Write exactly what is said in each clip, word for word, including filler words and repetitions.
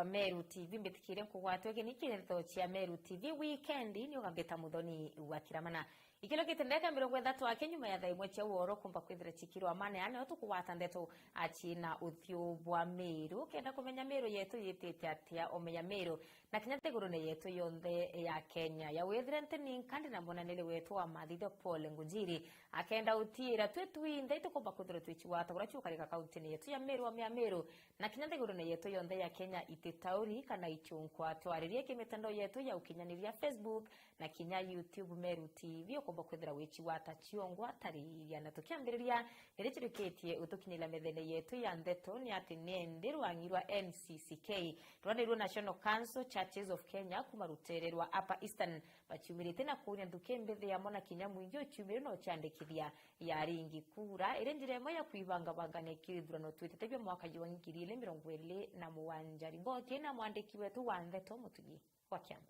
Meru T V, mbitikire nkugwatwe gini kiri ndeto cia Meru T V weekend, ni ugambita Muthoni wa Kiramana. Ikirukite ndeka mirongo ithatu aki nyuma ya thaa imwe cia uoro kumba kwithira cikirwa mane ane, o tukugwata ndeto aci na uthiu bwa Meru. Kenda kumenya Meru yetu yitite atia, omenya Meru na kinya nthigurune yetu yonthe ya Kenya. Ya withire nti ni nkandi na mwananiri wetu wa mathitho Paul Ngunjiri, akenda utiira twi twinthe itukumba kwithirwa twicigwata uria ciukarika kauntini yetu ya Meru, omenya Meru na kinya nthigurune yetu yonthe ya Kenya ititauri kana ichunkwa. Twaririe kimitandao yetu ya ukinyaniria, Facebook na kinya YouTube, Meru T V, ukumba kwithira wicigwata ciongwa tariria. Na tukiambiriria, niria cirikitie utukinyira methene yetu ya ndeto ni ati nendi rwang'i rwa N C C K, ruria nirwo National Council Churches of Kenya kuma rutere rwa Upper Eastern, baciumirite na kuuria nthuki mbithi yamo na kinya mwingi uciumire na uciandikithia ya ringi kura, iri njira imwe ya kwibangabangania kithurano twitite bia mwaka jwa ngiri ili mirongo ili na mugwanja. Riboti na mwandiki wetu wa ndeto Mutugi wa Kiambi.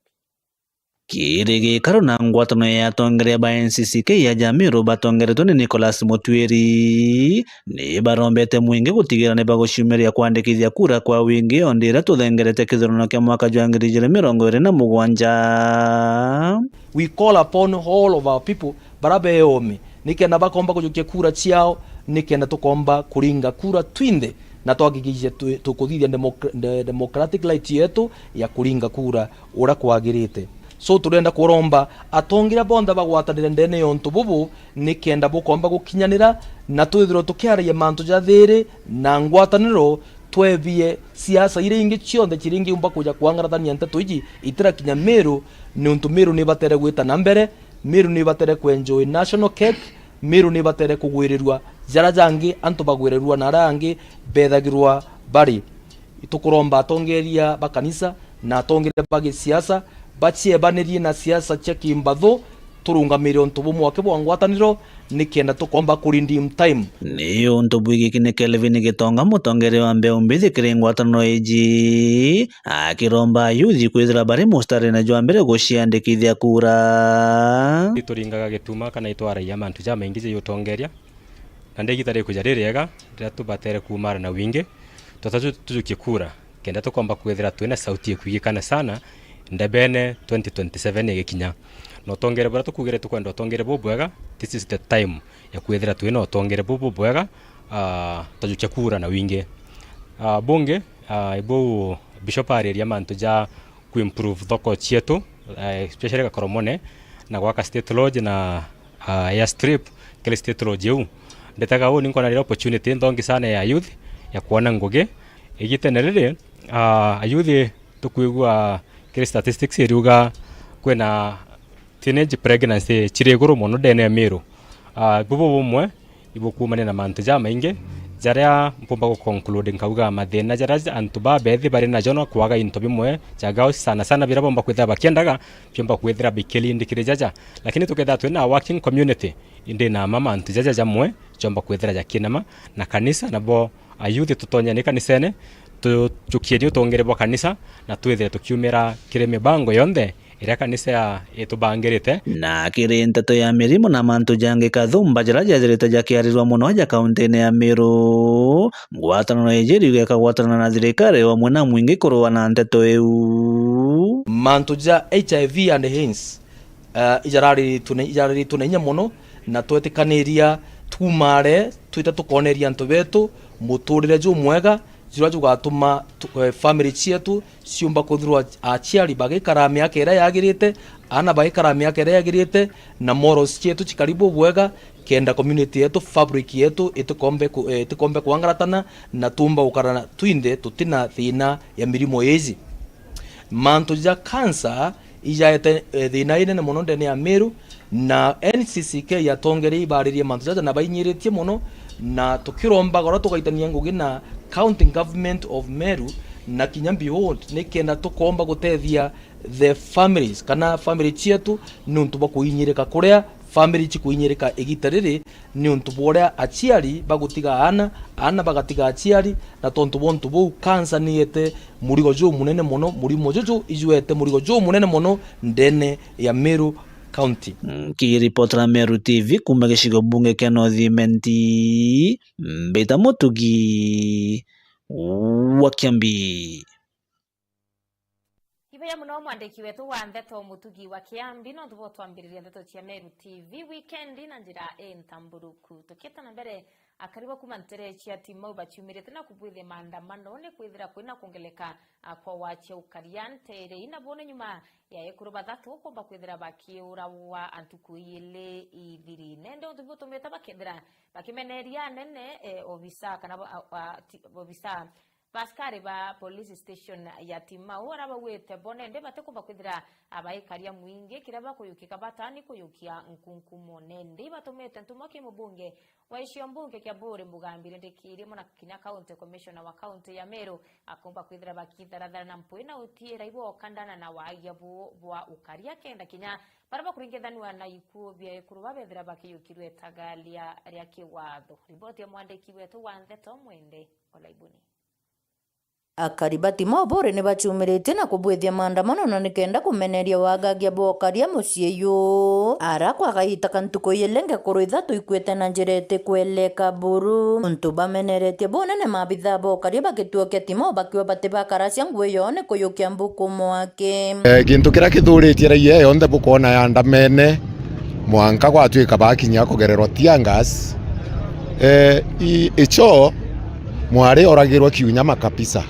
Kiri gikaro na ngwatano ya atongeria ba N C C K ya Jamiru batongeretwe ni Nicholas Mutwiri, ni barombete mwingi gutigira ni baguciumiria kwandikithia kura kwa wingi o ndira tuthengerete kithurano kia mwaka jwa ngiri ijiri mirongo iri na mugwanja. We call upon all of our people, bara beome, nikenda bakomba kujukia kura ciao, nikenda tukomba kuringa kura twinthe, na twahakikishe tu-, tukuthithia democra-, de-, democratic right yetu ya kuringa kura uria kwagirite. So, turenda kuromba atongeria bonthe bagwatanire ndene ya untu bubu, nikenda bukomba gukinyanira, na twithirwe tukiaragia mantu ja thiri na ngwataniro, twebie siasa iria ingi cionthe ciria ingiumba kuja kwang'arathania nteto iji itirakinya Meru, niuntu Meru nibatere gwita na mbere, Meru nibatere kwenjoy national cake, Meru nibatere kugwirirua jaria jangi antu bagwirirua na aria angi bethagirwa bari. Itukuromba atongeria ba kanisa na atongeria ba gisiasa baciebanirie na siasa cia kimbathu, turungamire untu bumwe aki bwa ngwataniro, nikenda tukomba ku redeem time. Ni untu bwigiki ni Kelvin Gitonga, mutongeria wa mbeu mbithi kiri ngwataniro iji, akiromba ayuthi kwithira bari mustarine jwa mbere guciandikithia kura. Ituringaga gituma kana itwaragia mantu jamaingi ja utongeria, na ndi igita rikuja ririega riria tubatere kuumara na wingi, twata tu-, tujukie kura, kenda tukomba kwithira twina sauti ikwigikana sana ndebene twenty twenty-seven igikinya. Na utongeria buria tukugire tukwenda utongeria bubwega, this is the time ya kwithira twina utongeria bububwega, ah, twajukia kura na wingi. Ah, bungi, ah, ibuu Bishop ariria mantu ja kuimprove thoko cietu, eh, especially Gakoromone, na gwaka State Lodge na, ah, airstrip kiri State Lodge iu. Ndetaga uu ni nkwona riri opportunity nthongi sana ya youth ya kwona ngugi. Igitene riri, ah, ayouth tukwigua kiri statistics iriuga kwina teenage pregnancy ciri iguru mono ndene ya Meru. Ah, bubu bumwe ibukuumania na mantu jamaingi jaria mpumba guconclude nkauga mathina jaria antu babethi bari najo no kwaga into bimwe ja girls sana sana biria bomba kwithira bakiendaga, biomba kwithira bikilindikiri jaja. Lakini tukethira twina a working community, indi nama mantu jaja jamwe jomba kwithira jakinama, na kanisa nabo ayouth tutonya ni kanisene, tujukieni utongere bwa kanisa, na twithire tukiumira kiri mibango yonthe iria kanisa ya-, itubangirite. Na kiri nteto ya mirimo na mantu jangi kathumba jaria jathirite jakiarirwa mono aja kauntine ya Meru, ngwataniro iji iriuga ikagwatana na thirikari o amwe na mwingi kurua na nteto iu. Mantu ja H I V and AIDS, eh, ijarariritwe na, ijarariritwe na inya mono, na twetikaniria tuumare twite tukoneria antu betu muturire jumwega, juria jugatuma tu-, eh, family cietu ciumba kwithirwa aciari bagikara miaka iria yagirite, aana bagikara miaka iria yagirite, na morals cietu cikari bubwega, kenda community yetu, fabric yetu itikombe ku-, eh, itikombe kwangaratana, na tuumba gukara twinthe tutina thina ya mirimo iji. Mantu ja cancer ijaete, eh, thina inene mono ndene ya Meru, na N C C K yatongerie ibaririe mantu jaja na bainyiritie mono, na tukirombaga uria tugaitania ngugi na County Government of Meru na kinya Behold, nikenda tukomba gutethia the families kana family cietu niuntu bwa kuinyirika kuria family cikuinyirika igita riri, niuntu bwa uria aciari bagutiga aana, aana bagatiga aciari, na tontu bwa untu buu, cancer niyete murigo jumunene mono, murimo juju ijwete murigo jumunene mono ndene ya Meru County. Nkiripotera Meru T V kuuma gicigo bunge kia North Imenti, mbita Mutugi wa Kiambi. Ibeya muno mwandiki wetu wa ndeto Mutugi wa Kiambi, nontu bwa twambiriria ndeto cia Meru T V weekend na njira intamburuku. Tukieta na mbere, akari ba kuma ntere cia Timau baciumirite na kubwithia maandamano ni kwithira kwina kuongeleka, a, kwa wacia ukaria ntere ina bone nyuma ya ekuru bathatu kumba kwithira bakiurawa ntuku ijiri ithiri. Nende untu butumite bakethira bakimeneria anene, e, obisa kana ba, a, a, ti, obisa Baskari ba police station ya Timau ara baugite bo nende batikumba kwithira abaikaria mwingi kiria bakuyukika batani kuyukia nkunkumo. Nende ibatumite ntumwa ki mubunge wa icio mbunge kia Buuri Mugambi Rindikiri muna kinya county commissioner wa county ya Meru akumba kwithira bakitharathara na mpwi na utiira iboka ndana na wagia bu bwa ukaria kenda kinya bara bakuringithanua na ikuu bia ekuru babethira bakiyukirwe itaga ria, ria kiwatho. Riboti ya mwandiki wetu wa ndeto Mwende Olaibuni. Akari ba Timau Buuri ni baciumiritie na kubwithia maandamano na nikenda kumeneria wagagia bwa ukaria mucii yu. Ara kwa gaita ka ntuku ijiri nkekuru ithatu ikwite na njira itikweleka buru. Untu bameneretie bunene maabithaa ba ukaria ba gituo kia Timau bakiuga bati bakaracia nguo iyo ni kuyukia mbuku mwaki. Eh, gintu kiria kithuritie raia yonthe bukwona yandamene, mwanka gwatuika bakinya kugererwa tear gas. Eh, i-, icho mwari oragirwe kiunyama kabisa,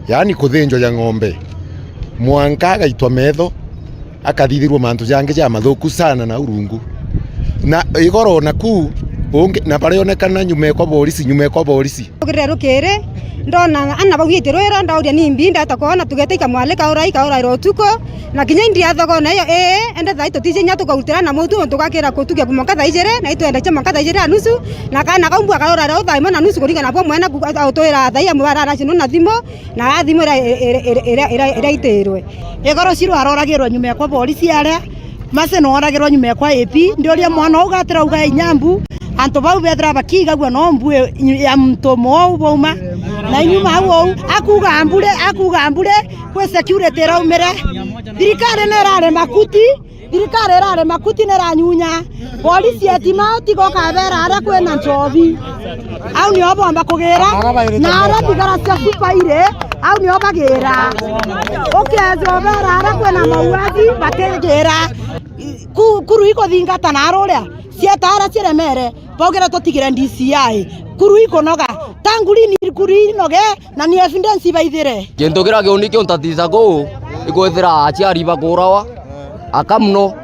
yaani kuthinjwa ja ng'ombe, mwanka agaitwa metho, akathithirwa mantu jangi ja mathuku sana na urungu. Na igoro naku ungi, na barionekana nyuma ekwa borisi, nyuma ekwa borisi. Tukirira rukiri, ndona ana bau gitirwira, ndauria nimbi, ndeta kwona tugete ikamwalika urai, kauraira utuku, na kinya indi ya thogona iyo, ii, ende thai tutiji inya tukautira na mutu, untu gakira kutugia mwanka thaa ijiri, na itwendekia mwanka thaa ijiri na nusu, na kana kau mbua kauraira o thaa imwe na nusu kuringana na bwo mwene ku-, a-, autwira thai amwe barara cinu na thimu, na thimu ira, ira, ira itirwe. Igoro ciru aroragirwe nyuma ekwa borisi aria, Mase nooragirwa nyuma ekwa A P, ndiuria mwana uu gatirauga inya mbu, antu bau bethira bakiigagua no mbu ya muntu umwe uu bauma. Na inyuma au uu, akuuga mbure, akuuga mbure, kwi security iraumire. Thirikari ni irari makuti, thirikari irari makuti ni iranyunya. Polisi etima tiga ukabera aria kwina njobi. Au nio bomba kugira, na aria thigara cia supa iri, au nio bagira. Ukeja ubera aria kwina mauaji, batigira. Ku-, kuru ikuthingata na aruria, cieta aria ciremere, baugire tutigire D C I. Kuru ikunoga, tangu lini kuru inoge, na ni evidence ibaithire. Gintu kiria kiuni kiuntatisa kuu, ikwithira aciari bakurawa, aka muno,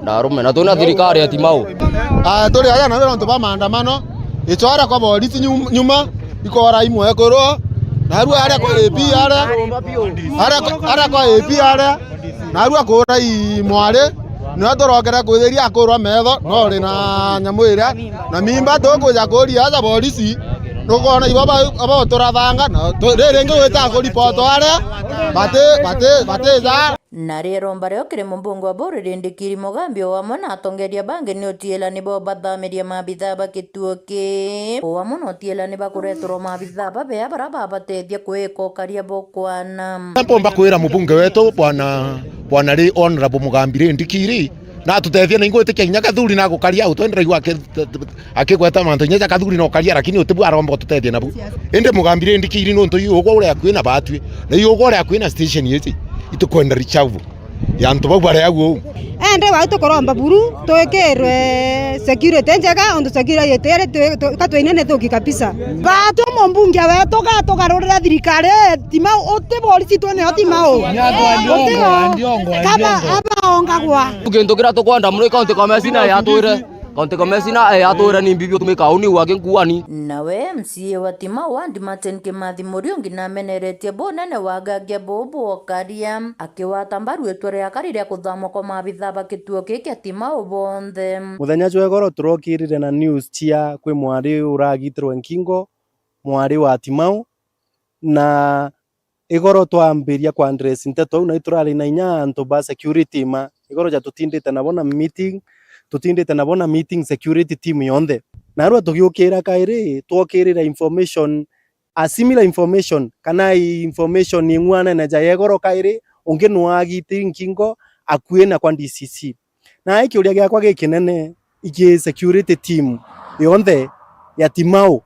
na arume, na twina thirikari ya Timau. Ah, turi aja na nontu ba maandamano, ichwara kwa borisi nyum-, nyuma, ikora imwe kuru, na aru aria kwa A P aria, aria kwa, aria kwa A P aria, Narua kuura i mwari, niwe turokera kwithiria akurwa metho, no uri na nyamu iria na mimba, tukwija kuria aja borisi, nukwona ibo ba-, baguturathanga, na tu-, riringi gwita kuripoto aria bati-, bati-, batija. Na riromba rio kiri mubunge wa Buuri Rindikiri Mugambi o amwe na atongeria bangi ni utiela nibo bathamiria maabithaa ba kituo ki. O amwe na utiela ni bakureterwa maabithaa babea bara babatethia kwika ukaria bukwana. Mpomba kwira mubunge wetu bwana, bwana ri Honorable Mugambi Rindikiri, na atutethia na ingwitikia kinya Kathuri na gukaria au twendera igua aki-, akigweta mantu kinya ja Kathuri na ukaria, lakini utibu aromba ututethia nabu. Indi Mugambi Rindikiri nontu iugwa uria kwina batwi, na iugwa uria kwina station iji, itukwenda reshuffle ya antu bau baria au uu. Ende wau tukuromba buru twikirwe security njega, undu security iri twi-, twi-, ka twinene thuki kabisa. Batwi mumbunge wetu gatugarurire thirikari, Timau, uti borisi twineo Timau. Utio. Kaba abaongagwa. Gintu kiria tukwenda muno i county commissioner yatwire. County Commissioner, eh, atwire ni mbibi utumika uni wake nkuani. Nawe M C A wa Timau Ward Martin Kimathi Muriungi nameneretie bunene wagagia buu bwokaria, akiwata mbaru itua ria kari ria kuthamwa kwa maabithaa ba kituo kii kia Timau bonthe. Muthenya jwa igoro turokirire na news cia kwi mwari uragitirwe nkingo, mwari wa Timau, na igoro twambiria kwa address nteto au, na iturari na inya antu ba security ma igoro ja tutindite nabo na meeting, tutindite nabo na meeting security team yonthe. Narua tugiukira kairi, twokirira information, a similar information, kana i information ing'uanene ja ya igoro kairi, ungi nwagiti nkingo akui na kwa D C C. Na kiuria giakwa gikinene, iki security team yonthe ya Timau,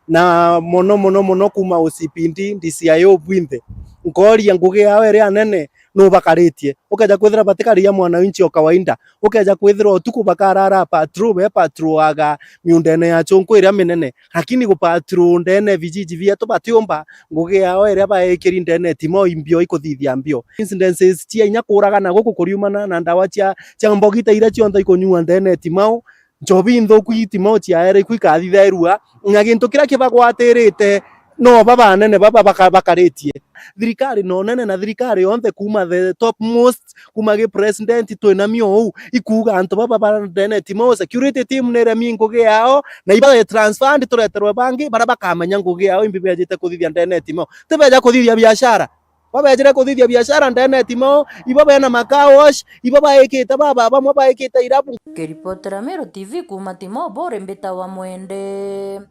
na mono, mono, mono kuma O C P D, D C I O bwinthe, Nkooria ngugi yao iria nene, nuu bakaritie? Ukeja kwithira batikari ya mwananchi o kawaida, ukeja kwithira utuku bakarara patrol, be patrolaga miundene ya chunku iria minene, lakini gu patrol ndene vijiji bietu batiumba. Ngugi yao iria baekiri ndene ti mao imbio ikuthithia mbio. Incidences cia inya kuuragana guku kuriumana na ndawa cia, cia mbogita iria cionthe ikunyua ndene ti mao. Nchobi inthuku iti mao ciaere iku ikathithairua, na gintu kiria kibagwatirite no baba anene baba baka-, bakaritie. Thirikari no nene na thirikari yonthe kuuma the top most, kuuma gi president twinamio uu, ikuuga antu baba ba ndene ti mao, security team niremi ngugi yao, na ibabe transferred tureterwe bangi, baria bakamenya ngugi yao imbi bejite kuthithia ndene ti mao. Tibeja kuthithia biashara. Babejire kuthithia biashara ndene ti mao, ibo bena ma car wash, ibo baikite baba, bamwe baikite irabu. Kiripotera Meru T V kuuma Timobo, uri mbita wa Mwende.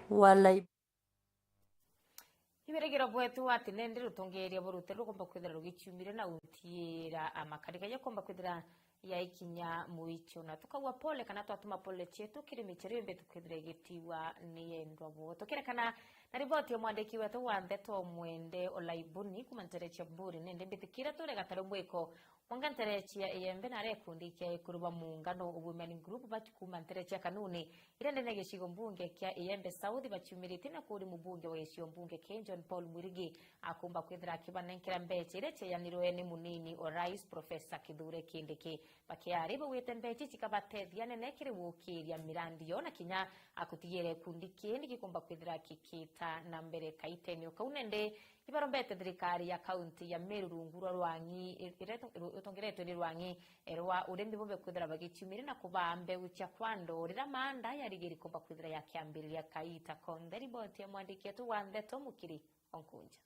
Walai. Ibirigiro bwetu ati nende rutongeria burute rukomba kwithira rugichiumire na utiira amakarika yakomba kwithira yaikinya mwicho, na tukauga pole kana twatuma pole cietu kiri michero yombe tukwithira igitiwa ni endwa bo. Tukirekana na riboti ya mwandiki wetu wa ndeto Mwende Olaibuni kuma ntere cia Buri, nende mbitikira turega tari mwiko mwanga ntere cia Iembe na aria ikundi kia ekuru ba muungano Women Group bati kuma ntere cia Kanuni iria ndene gicigo mbunge kia Iembe South baciumiritie na kuri mubunge wa gicigo mbunge kia John Paul Mwirigi akumba kwithira akibanenkera mbecha iria ciayanirwe ni munini o rais Professor Kithure Kindiki. Bakiari baugite mbecha ici ikabatethia nene kiri gukiria mirandi yo na kinya akutigira gikundi kii ni gikumba kwithira kikita na mbere kaitene o kau. Nende ibarombete thirikari ya kaunti ya Meru rungu rwa rwang'i i-, iria ito-, ru-, rutongeretwe ni rwang'i, eh, rwa urimi bumbe kwithira bagiciumire na kubaa mbeu cia kwando riria maanda yarigiri kumba kwithira yakiambiriria kaita konthe. Riboti ya mwandiki wetu wa ndeto Mukiri Onkunja.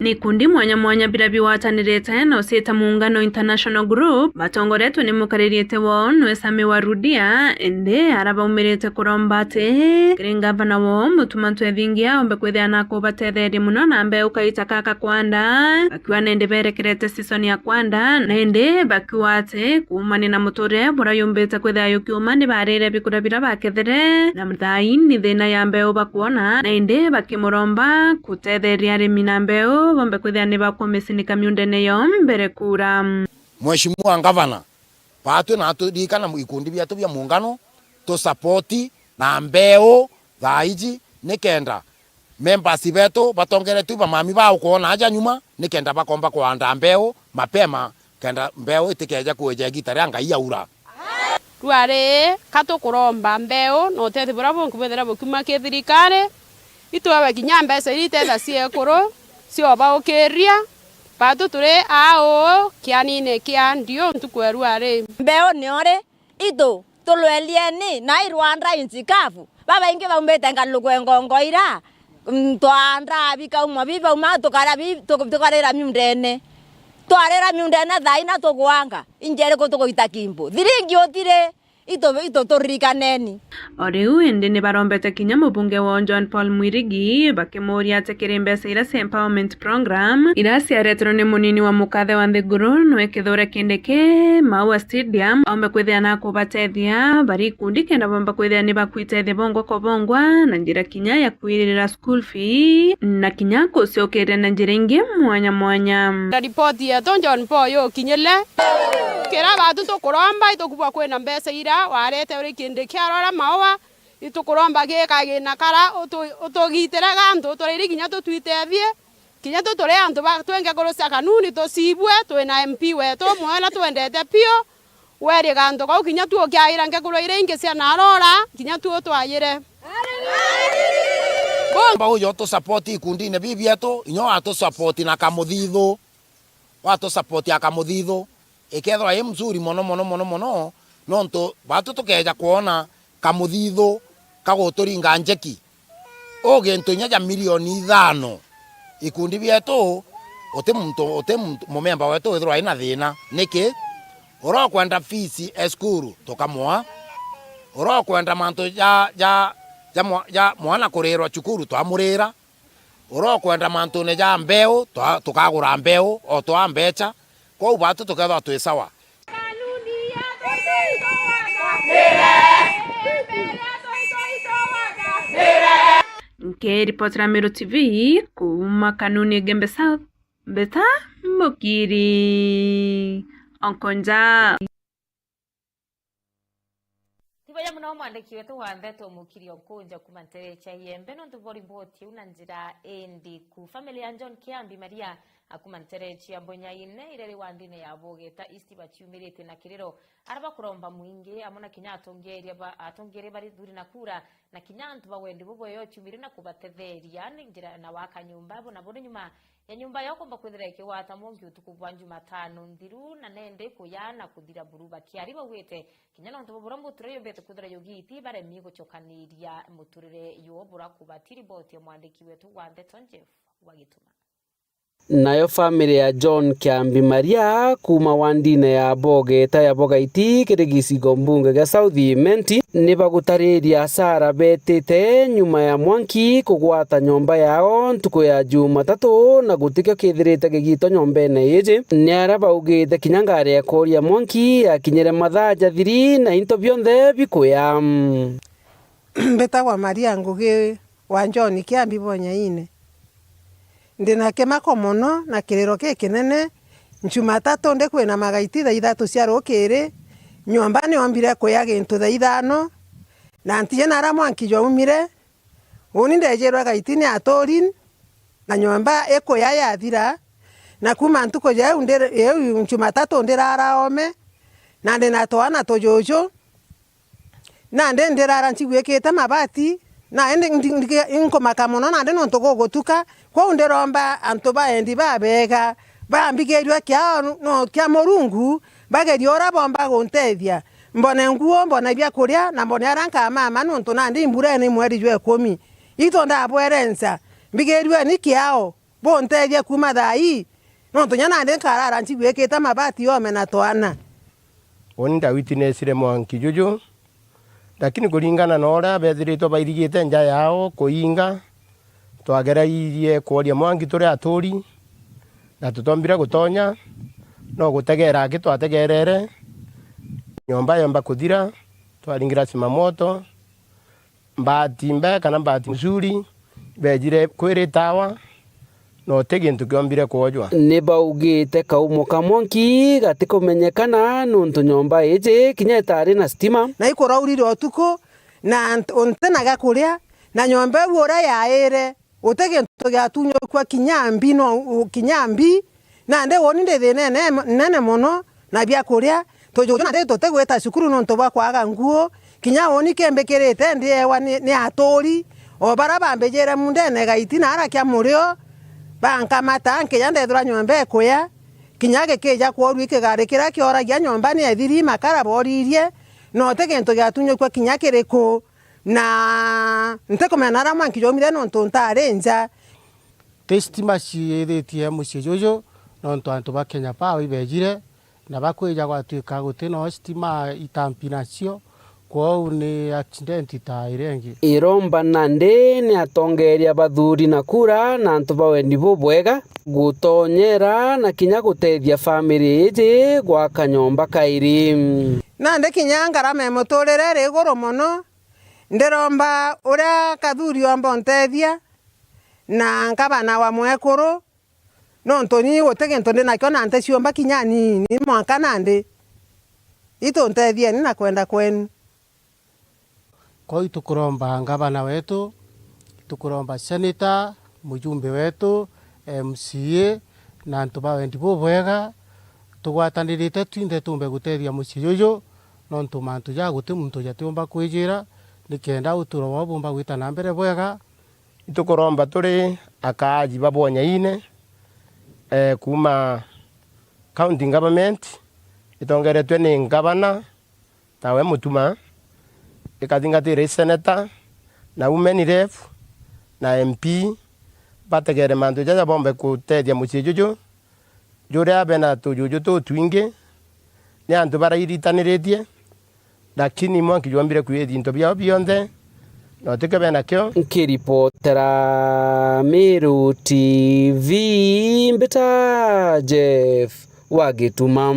Ni ikundi mwanya mwanya biria bigwatanirite na uciita Muungano International Group, batongoretwe ni mukaririite wao nwe Sami Warudia, indi ara baumirite kuromba ati kiri ngavana wao Mutuma Ntwethingia ombe kwithia na kubatetheria muno na mbeu kaita kaka kwanda, bakiuga nindi berekerete season ya kwanda, na indi bakiuga ati kuumania na muturire buria yumbite kwithia yukiuma ni barire bikuria biria bakethire, na thaai ni thina ya mbeu bakwona, na indi bakimuromba gutetheria arimi na mbeu bombe kwithia ni bakumisinika miundene yo mbere kuura. Mheshimiwa Ngavana, baatwi na turirikana ikundi bietu bia muungano, tusapoti na mbeu thaa iji, nikenda members betu batongeretwe bamami bao kwona aja nyuma, nikenda bakomba kuanda mbeu mapema, kenda mbeu itikeje kuija igita riria Ngai aura. Riu ari, ka tukuromba mbeu na utethio buria bungi bwithire bukiuma ki thirikari, itwewe kinya mbeca iria itetha ciekuru ciobaukiria. Batu turi aa uu kianine kia ndiu ntuku ya riu ari. Mbeu nio ri, itu tulwelieni na i Rwanda nchi kavu. Babaingi baumite ngalukwe ngongo ira, mm, twaandaa bikauma bi bauma tukara bi, tuk-, tukarira miundene. Twarira miundene thaa ina tugwanga, injeri ku tuguita kimbo. Thiringi utiri, itu, itu turirikaneni. O riu indi ni barombete kinya mubunge wao John Paul Mwirigi, bakimuuria ati kiri mbeca iria cia empowerment program iria ciareterwe ni munini wa mukathe wa nthiguru nwe Kithure Kindiki, Maua Stadium, ombe kwithia na kubatethia bari ikundi kenda bomba kwithia ni bakwitethia bongwa kwa bongwa na njira kinya ya kwirira school fee na kinya kucokeria na njira ingi mwanya mwanya. Ripoti yetu John Paul yukinyile, kira batu tukuromba itukubwa kwina mbeca iria warete uri Kindiki arora Maua, itukuromba gika gina kara utu-, utugitire gantu uturiri kinya tutwitethie, kinya tu turi antu ba twenge kuru cia kanuni tucibue, twina M P wetu umwe uria twendete piu, werie gantu kau kinya tu ukiaira ngekuru iria ingi cia narora, kinya tu utwayire. Mba ujo tu support ikundine bi bietu, inyo atu support na kamuthithu. Watu support ya kamuthithu, ikethirwa i mzuri mono, mono, mono, mono, nontu batu tukeja kwona kamuthithu kaguturinga njeki. U gintu inya ja milioni ithano, ikundi bietu, uti muntu, uti muntu, mumemba wetu withirwa ina thina. Niki? Uria ukwenda fees e cukuru, tukamua. Uria ukwenda mantu ja, ja, ja mwa-, ja mwana kurirwa cukuru, twamurira. Uria ukwenda mantune ja mbeu, twa-, tukagura mbeu, o twa mbecha. Kwou batu tukethwa twi sawa. Nkiripotera Meru T V kuuma Kanuni Igembe South, Mbeta Mukiri Onkonja. Ti bwega mono mwandiki wetu wa ndeto Mukiri Onkonja kuuma ntere cia Igembe nontu bwa riboti iu na njira indiku. Family ya John Kiambi Maria a kuuma ntere cia Mbonyaine iria iri wandine ya Bogeta East baciumiritie na kiriro. Aria bakuromba mwingi amwe na kinya atongeria ba, atongeria bari thuri na kura, na kinya antu ba wendi bubwega ciumire na kubatetheria ni njira na waka nyumba yabo, na buri nyuma ya nyumba yao kumba kwithira ikigwata mwanki utuku bwa Jumatano nthiru, na nende kuya na kuthira buru bakiari baugite kinya nontu bwa buria muturire yumbite kwithira yugiti baremi gucokaniria muturire yo bura kubati. Riboti ya mwandiki wetu wa ndeto Jeff wa Gituma. Nayo family ya John Kiambi Maria kuuma wandine ya Bogeta ya Bogaiti kiri gicigo mbunge gia South Imenti ni bagutariria hasara betite nyuma ya mwanki kugwata nyomba yao ntuku ya Jumatatu na gutikio kithirite gigito nyombene iji. Ni aria baugite kinya ngari ya kuria mwanki yakinyire mathaa jathiri na into bionthe bikuya. Mbitagwa Maria Ngugi wa John Kiambi Bonyaine. Ndi na kimako mono na kiriro gikinene. Jumatatu ndi kwina magaiti thaa ithatu cia rukiri, nyomba niombire kuya gintu thaa ithano, na ntiji naria mwanki jwaumire. Uni ndejirwe gaiti ni aturi, na nyomba ikuya yathira, na kuuma ntuku jau ndi, iu Jumatatu ndirara oome, na ndi na twana tujuju. Nandi ndirara ncigwikite mabati, na indi ndi, ndi, inkumaka mono nandi nontu gugutuka. Kwou ndiromba antu ba endi babega bambigirue kiao no kia Murungu, bagerie uria bomba guntethia, mbone nguo, mbone bia kuria, na mbone aria nkamama, nontu nandi imburene mweri jwa ikumi. Itu ndabwerenca, mbigirueni kiao. Buntethie kuuma thaa ii, nontu nya nandi nkarara ncigwikite mabati oome na twana. Uni ndawitinesire mwanki juju, lakini kuringana na uria bethiritwe bairigite nja yao kuinga, twagerairie kworia mwanki turi aturi, na tutombire gutonya, no gutegera aki twategerere, nyomba yomba kuthira, twaringira simamoto, mbaati mbe kana mbaati mzuri, beejire kwiritawa, na uti gintu kiombire kwojwa. Ni baugite kaumo ka mwanki gatikumenyekana, nontu nyomba iji kinya itaari na stima. Na ikuraurire utuku, na nt-, nti na gia kuria, na nyomba iu uria yaire, uti gintu giatunyukua kinya mbi, no, u-, kinya mbi, nandi uni ndi thiinene nene mono na bia kuria. Tujuju nandi tutigwita cukuru nontu bwa kwaga nguo, kinya uni kimbikirite ndiewa ni, ni aturi, o baria bambijire mundene gaiti na aria kia murio, bankamata, nkija ndethirwa nyomba ikuya, kinya gikija kworua ikigari kiria kioragia nyomba ni ethiri makara boririe, no ti gintu giatunyukua kinya kiriku. Na ntikumenya naria mwanki jwaumire nontu ntari nja. Ti stima ciithitie mucii juju, nontu antu ba Kenya Power ibeejire, na bakwija gwatuika guti no stima itampi nacio, kwou ni accident ta iria ingi. Iromba nandi ni atongeria bathuuri na kura na antu ba wendi bubwega gutonyera na kinya gutethia family iji gwaka nyomba kairi. Nandi kinya ngarama ya muturire iri iguru mono, ndiromba uria Kathuri omba untethia, na nkabana wa mwekuru, nontu ni guti gintu ndi nakio na nti ciumba kinya ni, ni mwanka nandi. Ituntethieni na kwenda kwenu. Kwou itukuromba ngavana wetu, itukuromba senator, mujumbe wetu, M C A, na antu ba wendi bubwega, tugwatanirite twinthe tumbe gutethia mucii juju, nontu mantu jaa guti muntu jatiumba kwijira, nikenda uturo bwao bumba gwita na mbere bwega. Itukuromba turi akaaji ba Bwonyaine, eh, kuuma county government, itongeretwe ni ngavana, tawe Mutuma, ikathingatira i senator, na women rep, na M P, bategere mantu jaja bombe gutethia mucii juju, juria bena tujuju tutwingi, ni antu barairitaniritie, lakini mwanki jwombire kwiyithia into biao bionthe, na utikio bena kio. Nkiripotera Meru T V, mbita Jeff wa Gituma.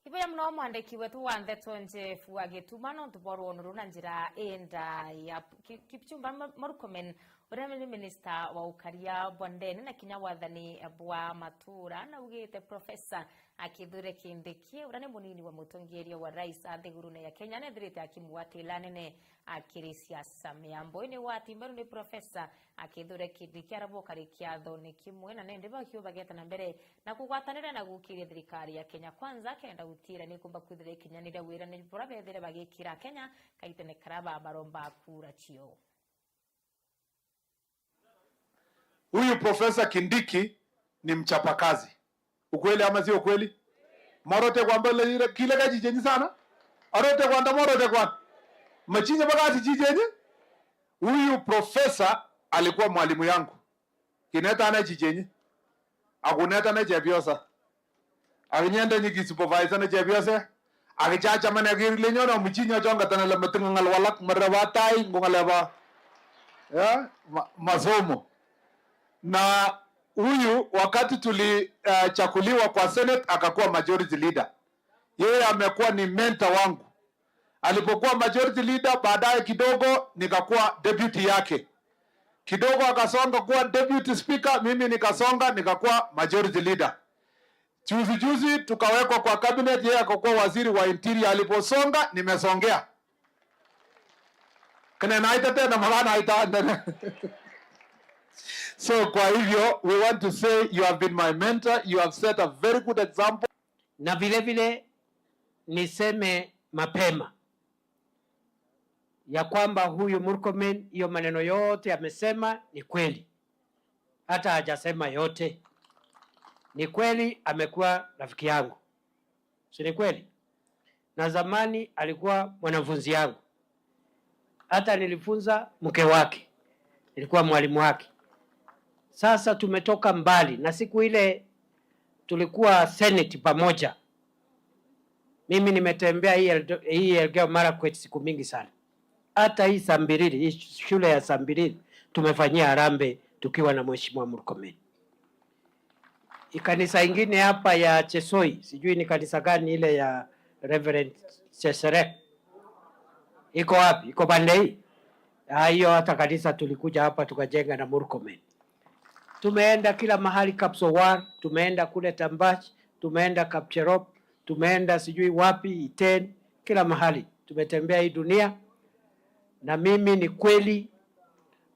Ibuya mono Mwandiki wetu wa ndeto Jeff wa Gituma nontu bwa rwono ruu na njira indaya. Ki-, Kipchumba Ma-, Murkomen, uria ni minista wa ukaria bwa ndene na kinya wathani bwa matura, naugite Profesa Kithure Kindiki, uria ni munini wa mutongeria wa rais a nthigurune ya Kenya, nethirite akimwatila nene akiri siasa. Miambo ini wa Timberu ni Profesa Kithure Kindiki arabokari kiathoni kimwe, na nende bakio bageta na mbere na kugwatanira na gukiria thirikari ya Kenya Kwanza, kenda gutiira ni kumba kwithira ikinyaniria wira ni bura bethire bagikira Kenya kaitene karia babaromba kura cio. Huyu Profesa Kindiki ni mchapakazi. Ukweli ama sio ukweli? Morote kwamba ile, ile, kile kajijenyi sana. Arote kwanda morote kwa. Machinye bagasi jijenyi. Huyu profesa alikuwa mwalimu yangu. Kineta na jijenyi. Akuneta na jebiosa. Akinyenda nyiki supervisor na jebiosa. Akichacha mane akirile nyona muchinyo chonga tanala matinga ngalwalak maraba tai ngungaleba. Ya, ma-, masomo. Na huyu wakati tulichakuliwa kwa Senate akakuwa majority leader. Yeye amekuwa ni mentor wangu. Alipokuwa majority leader, baadaye kidogo nikakuwa deputy yake. Kidogo akasonga kuwa deputy speaker, mimi nikasonga nikakuwa majority leader. Juzi juzi tukawekwa kwa cabinet, yeye akakuwa waziri wa interior. Aliposonga, nimesongea. Kene naita tena, magana naita ndene. So kwa hivyo, we want to say you have been my mentor, you have set a very good example. Na vile vile niseme mapema ya kwamba huyu Murkomen, hiyo maneno yote amesema ni kweli. Hata hajasema yote. Ni kweli amekuwa rafiki yangu. Si ni kweli? Na zamani alikuwa mwanafunzi yangu. Hata nilifunza mke wake. Nilikuwa mwalimu wake. Sasa tumetoka mbali. Na siku ile tulikuwa Senate pamoja. Mimi nimetembea hii Eldo-, hii Elgeyo Marakwet siku mingi sana. Hata hii Sambiriri, hii shule ya Sambiriri, tumefanyia harambee tukiwa na Mheshimiwa Murkomen. Hii kanisa ingine hapa ya Chesoi, sijui ni kanisa gani ile ya Reverend Chesere. Iko wapi? Iko pande hii? Ah, hiyo hata kanisa tulikuja hapa tukajenga na Murkomen. Tumeenda kila mahali, Kapsowar, tumeenda kule Tambach, tumeenda Kapcherop, tumeenda sijui wapi, Iten, kila mahali. Tumetembea hii dunia. Na mimi ni kweli,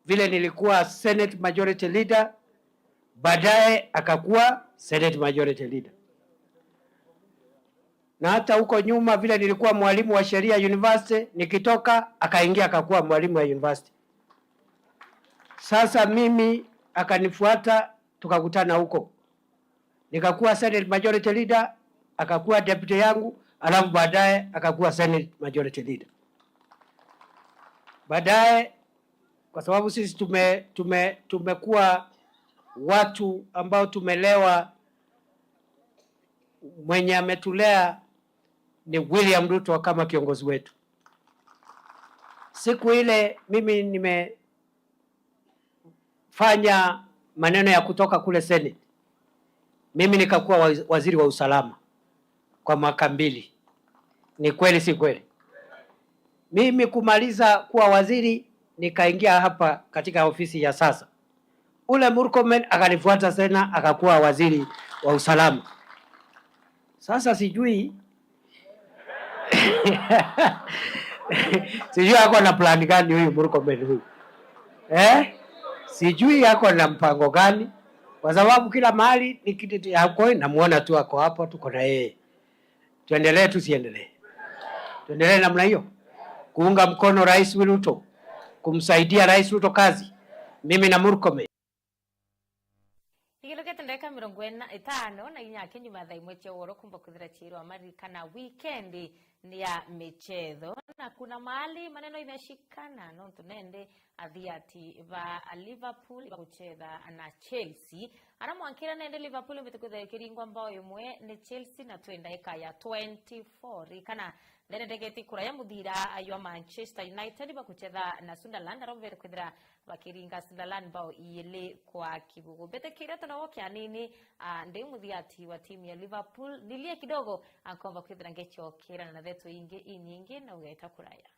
vile nilikuwa Senate Majority Leader, baadaye akakuwa Senate Majority Leader. Na hata huko nyuma, vile nilikuwa mwalimu wa sheria university, nikitoka, akaingia akakuwa mwalimu wa university. Sasa mimi akanifuata, tukakutana huko. Nikakuwa Senate Majority Leader, akakuwa deputy yangu, alafu baadaye akakuwa Senate Majority Leader. Baadaye, kwa sababu sisi tume-, tume-, tumekuwa watu ambao tumelewa, mwenye ametulea ni William Ruto kama kiongozi wetu. Siku ile mimi nimefanya maneno ya kutoka kule Senate, mimi nikakuwa wa-, waziri wa usalama kwa mwaka mbili. Ni kweli, si kweli? Mimi kumaliza kuwa waziri, nikaingia hapa katika ofisi ya sasa. Ule Murkomen akanifuata tena, akakuwa waziri wa usalama. Sasa sijui, sijui ako na plan gani huyu Murkomen huyu. Eh? Sijui ako na mpango gani, kwa sababu kila mahali ni kitu tu yako, namuona tu ako hapo, tuko na yeye. Tuendelee, tusiendelee? Tuendelee namna hiyo, kuunga mkono Rais Ruto, kumsaidia Rais Ruto kazi, mimi na Murkomen. Igirukite ndagika mirongo ina, itano na inya kinyuma thaa imwe cia ugoro, kumba kwithira ciirwa maririkana weekend ni ya michezo, na kuna mahali maneno imeshikana, nontu nende athiati ba Liverpool baguchetha na Chelsea. Ara mwankira nende Liverpool mbite kwithira ikiringwa mbao imwe ni Chelsea na twi ndaika ya twenty-four. Kana nene ndegeti kuraya muthira aywa Manchester United bakuchetha na Sunderland, aro mbere kwithira bakiringa Sunderland mbao iili kwa kibugu. Mbete kiria tunawo kianini, ah, ndi muthiati wa timu ya Liverpool. Nilie kidogo, ankomba kwithira ngechokera na ndeto ingi inyingi na ugeta kuraya.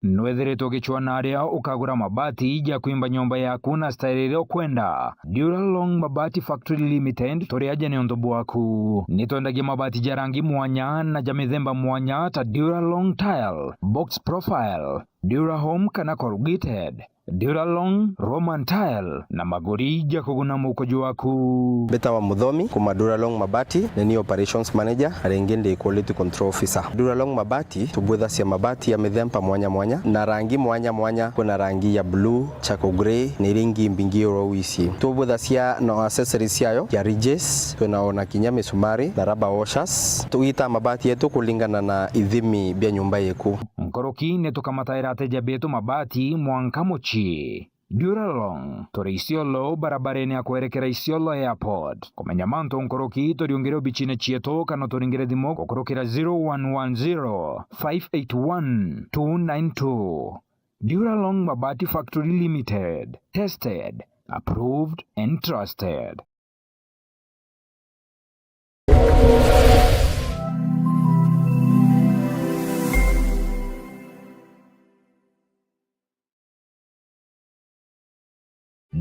Nwethiritwe ugicwana aria ukagura mabati ja kwimba nyomba yaku na style iria ukwenda? Duralong Mabati Factory Limited turi aja niuntu bwaku. Nitwendagia mabati ja rangi mwanya na ja mithemba mwanya ta Duralong Tile, Box Profile, Durahome kana Corrugated, Duralong, Roman Tile na maguri ja kuguna mukojo waku. Mbitawa Muthomi kuma Duralong Mabati, ni ni operations manager, na ringi ndi quality control officer. Duralong Mabati tubwithacia mabati ya mithemba mwanya mwanya na rangi mwanya mwanya. Kwina rangi ya blue, charcoal grey, na iria ingi mbingi oro wisi. Tubwithacia na accessories ciayo ya ridges, twina ona kinya misumari na rubber washers. Tugitaa mabati yetu kulingana na ithimi bia nyumba yeku. Nkuruki ni tukamataira ateja betu mabati mwanka mucii. Duralong, turi Isiolo, barabarene ya kwerekera Isiolo Airport. Kumenya mantu nkuruki, turiungire obicine cietu kana turingire thimu gukurukira zero one one zero, five eight one, two nine two. Duralong Mabati Factory Limited. Tested, approved and trusted.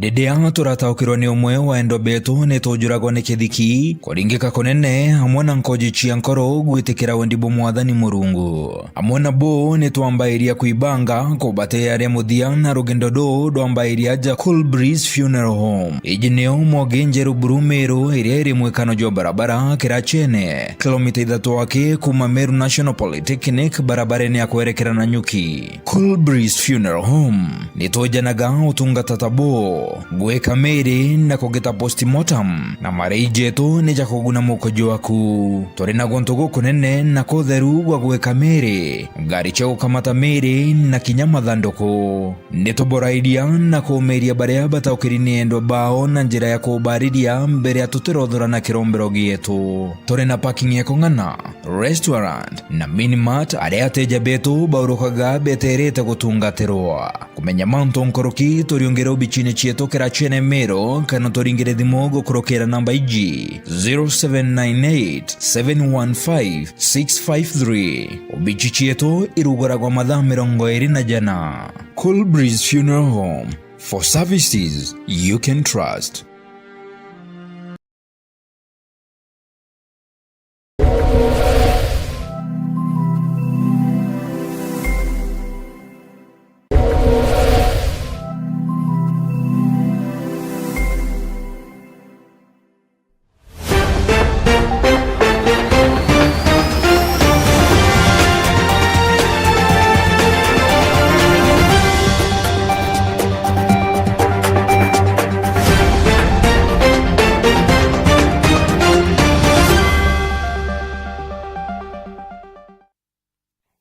Riria turataukirwa ni umwe wa endwa betu, ni tujuragwa ni kithiki, kuringika kunene, amwe na nkoji cia nkoro gwitikira wendi bwa Mwathani Murungu. Amwe nabo ni twambairia kwibanga kubatearia muthia na rugendo ruu rwambairia aja Cool Breeze Funeral Home. Iji nio Mogi Njeru Buru Meru, iria iri mwikano jwa barabara Kirachene, kilomita ithatu aki kuma Meru National Polytechnic, barabarene ya kwerekera Nanyuki. Cool Breeze Funeral Home. Ni twejanaga utungata ta buu, gwika miri na kugita postmortem, na marei jetu ni ja kuguna mukojo waku. Turi na guntu gukunene na kutheru gwa gwika miri, ngari cia gukamata miri na kinya mathanduku. Ni tuborairia na kuumiria baria bataukiri ni endwa bao na njira ya kubariria mbere ya tutirothora na kirombero gietu. Turi na parking ya kung'ana, restaurant na minimart, aria ateja betu baurukaga beterete gutungatirwa. Kumenya mantu nkuruki, turiungire obicine cietu Kirachene Meru, kana turingire thimu gukurukira namba iji, zero seven nine eight, seven one five, six five three. Obici cietu iruguragwa mathaa mirongo iri na jana. Cool Breeze Funeral Home, for services you can trust.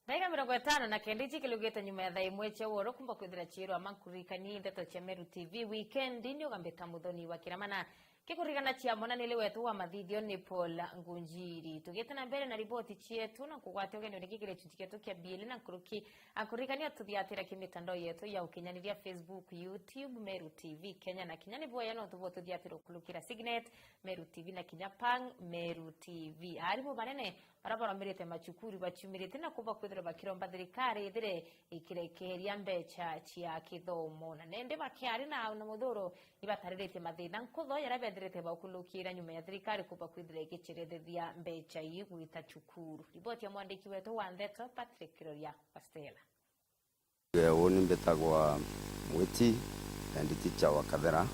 Ndagika mirongo itano na kenda iji kilugite nyuma ya thaa imwe cia woro kumba kwithira ciirwa mankurikani ndeto cia Meru T V weekend ni ugambita Muthoni wa Kiramana. Kikurigana cia mwananili wetu wa mathithio ni Paul Ngunjiri. Tugite na mbere na riboti cietu na kugwatia ugeni uriki kiri gicunci gietu kia biili na nkuruki. Ankurikania tuthiatira ki mitandao yetu ya ukinyaniria, Facebook, YouTube, Meru T V Kenya, na kinya ni bwega no tubo tuthiatira ukurukira Signet, Meru T V na kinya Pang, Meru T V. Arimu banene bara baromirite macukuru baciumirite na kuba kwithirwa bakiromba thirikari ithire ikirekeheria mbecha cia kithomo. Na nende bakiari na, na muthuro ibatariritie mathina nkutho jaria Ethirite baukulukira nyuma ya thirikari kuumba kwithira igicerethethia mbecha ii gwita cukuru. Riboti ya mwandiki wetu wa ndeto Patrick Kiroria wa Stella. Uni mbitagwa Mwiti, head teacher wa Kathera,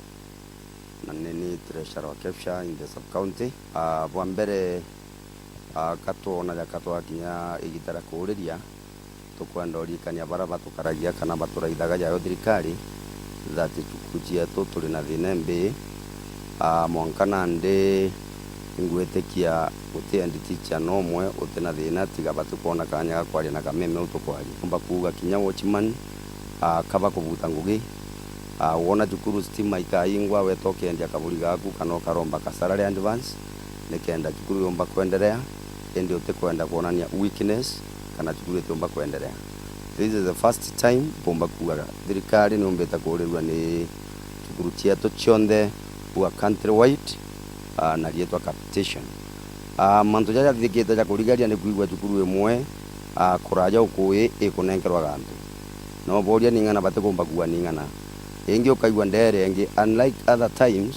na ni ni treasurer wa KEPSHA in the sub county. Ah, bwa mbere, ah, katwona jaka twakinya igita ria kuuriria, tukwenda urikania bara batukaragia kana baturaithaga jayo thirikari, that cukuru cietu turi na thina imbi. Ah, mwanka nandi ingwitikia guti head teacher no umwe uti na thina, tiga batikwona kanya ga kwaria na kameme u tukwaria. Umba kuuga kinya watchman, ah, kaba kubuta ngugi. Ah, wona cukuru stima ikaingwa, weta ukendia kaburi gaku kana ukaromba ka salary advance, nikenda cukuru yumba kwenderea, indi utikwenda kwonania weakness kana cukuru itiumba kwenderea. This is the first time mpumba kuuga thirikari niumbite kuurirua ni cukuru cietu cionthe bua country wide, ah, na rietwa capitation. Ah, mantu jaja jathithikite ja kurigaria ni kwigua cukuru imwe, ah, kuraja ukui ikunenkerwa gantu. No boria ning'ana batikumba kuua ning'ana. Ingi ukaigua ndeere ingi, unlike other times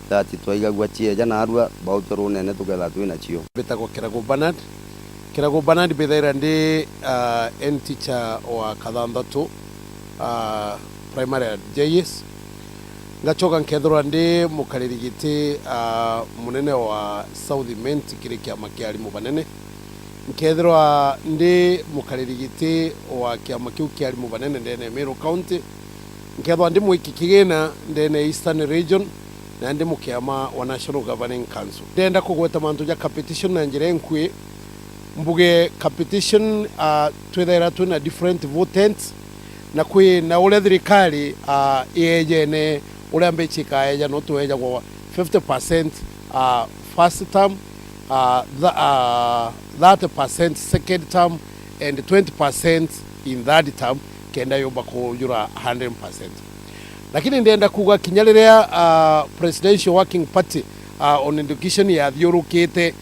that twaigagua cieja naarua bautua runene tukethirwa twi nacio. Mbitagwa Kirago Bernard. Kirago Bernard mbithaira ndi, ah, head teacher wa Kathanthatu, ah, primary at J S. Ngacoka nkethirwa ndi mukariri giti, ah, munene wa South Imenti kiri kiama kia arimu banene. Nkethirwa ndi mukariri giti wa kiama kiu kia arimu banene ndene ya Meru County. Nkethirwa ndi mwiki kigina ndene ya Eastern Region, na ndi mukiama wa National Governing Council. Ndenda kugweta mantu ja capitation na njira inkui, mbuge capitation, ah, twithaira twina different votants, na kwi na uria thirikari, ah, iejene uria mbecha ikaeja, no tuejagwa fifty percent, ah, first term, ah, th-, ah, thirty percent second term, and twenty percent in third term, kenda yumba kujura hundred percent. Lakini ndenda kuuga kinya riria, ah, Presidential Working Party, ah, on Education yathiurukite,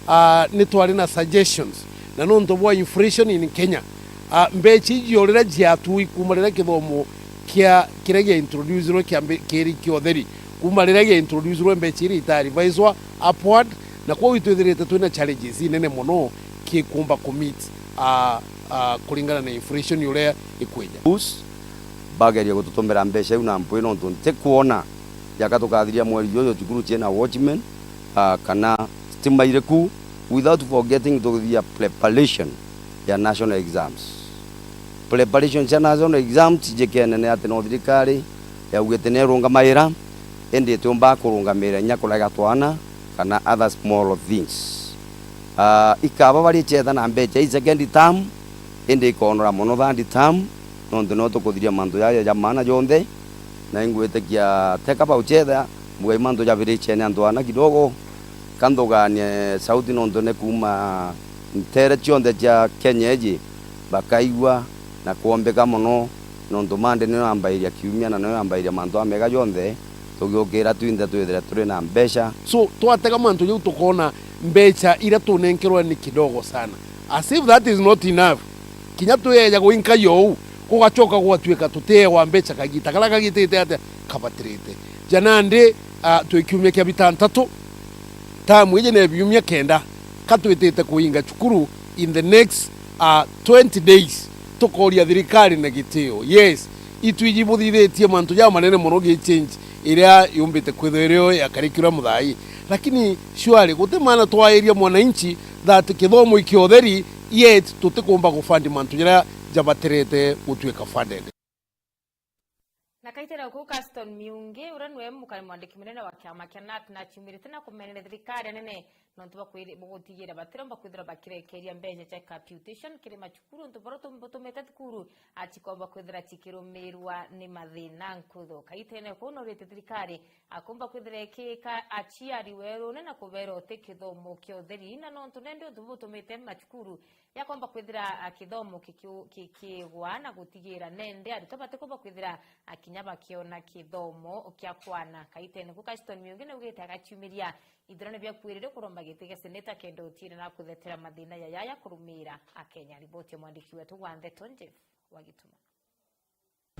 ah, ni twari na suggestions, na nontu bwa inflation in Kenya, ah, mbecha iji o riria ciatui kuuma riria kithomo kia, kiria gia introducirwe kiambi-, kiri kia utheri, kuuma riria gia introducirwe mbecha iria ita reviswa upward, na kwou itwithirite twina challenges inene mono kikumba ku meet, ah, ah, kuringana na inflation uria ikwija. Us, bageria gututumira mbecha iu na mpwi, nontu ntikwona jaka tukathiria mweri juju cukuru ciina watchmen, ah, kana stima iri ku, without forgetting tuthia preparation ya national exams. Preparation cia national exams ijikene ni ati no thirikari yaugite ni irungamaira, indi itiumba kurungamira inya kurega twana kana other small things. Ah, ikaba bari chetha na mbecha i second term, indi ikonora mono third term, nontu no tukuthiria mantu jaja ja maana jonthe, na ingwitikia teka bauchetha, mbuga i mantu jabirichene antu ana kidogo, kanthuganie sauti nontu ni kuuma ntere cionthe cia Kenya iji bakaigua na kwombika mono, nontu Monday niyo yambairia kiumia na niyo yambairia mantu amega jonthe, tugiukira twinthe twithire turi na mbecha. So, twatega mantu jau tukoona mbecha iria tunenkerwa ni kidogo sana. As if that is not enough. Kinya tweeja gwinkagia uu, gugacoka gwatuika tutiewa mbecha kagita karia kagitite atia kabatirite. Ja nandi, ah, twi kiumia kia bitantatu, tamu iji na biumia kenda, ka twitite kuinga cukuru in the next, ah, twenty days, tukoria thirikari na gitio. Yes, itwiji buthithitie mantu jamanene mono gi change iria yumbite kwithirwa irio ya curriculum thaa ii. Lakini surely guti maana twairia mwananchi that kithomo i kia utheri, yet tutikumba gufund mantu jaria jabatirite gutuika funded. Na kaitira kuu Caston Miungi, uria niwe mukari mwandiki munene wa kiama kia nat, naciumirite na kumenera thirikari anene nontu bwa kwiri-, bwa gutigira batiromba kwithirwa bakirekeria mbeca cia capitation kiri macukuru, untu buria tum-, butumite thukuru, a, cikomba kwithira cikirumirwa ni mathina nkuthu. Kaitene kuu norite thirikari akumba kwithira ikiika aciari werune na kubera uti kithomo kia utheri, na nontu nende untu butumite macukuru yakomba kwithira, a, kithomo kikiu-, kikigwa na gutigira nende aritwa batikumba kwithira, a, kinya bakiona kithomo kia kwana. Kaitene ku Caston Miungi naugite agaciumiria ithurano bia kwirire kuromba giti gia seneta kenda utiire na kuthetera mathina yaya ya kurumira Akenya. Riboti ya mwandiki wetu wa ndeto Jeff Wagituma.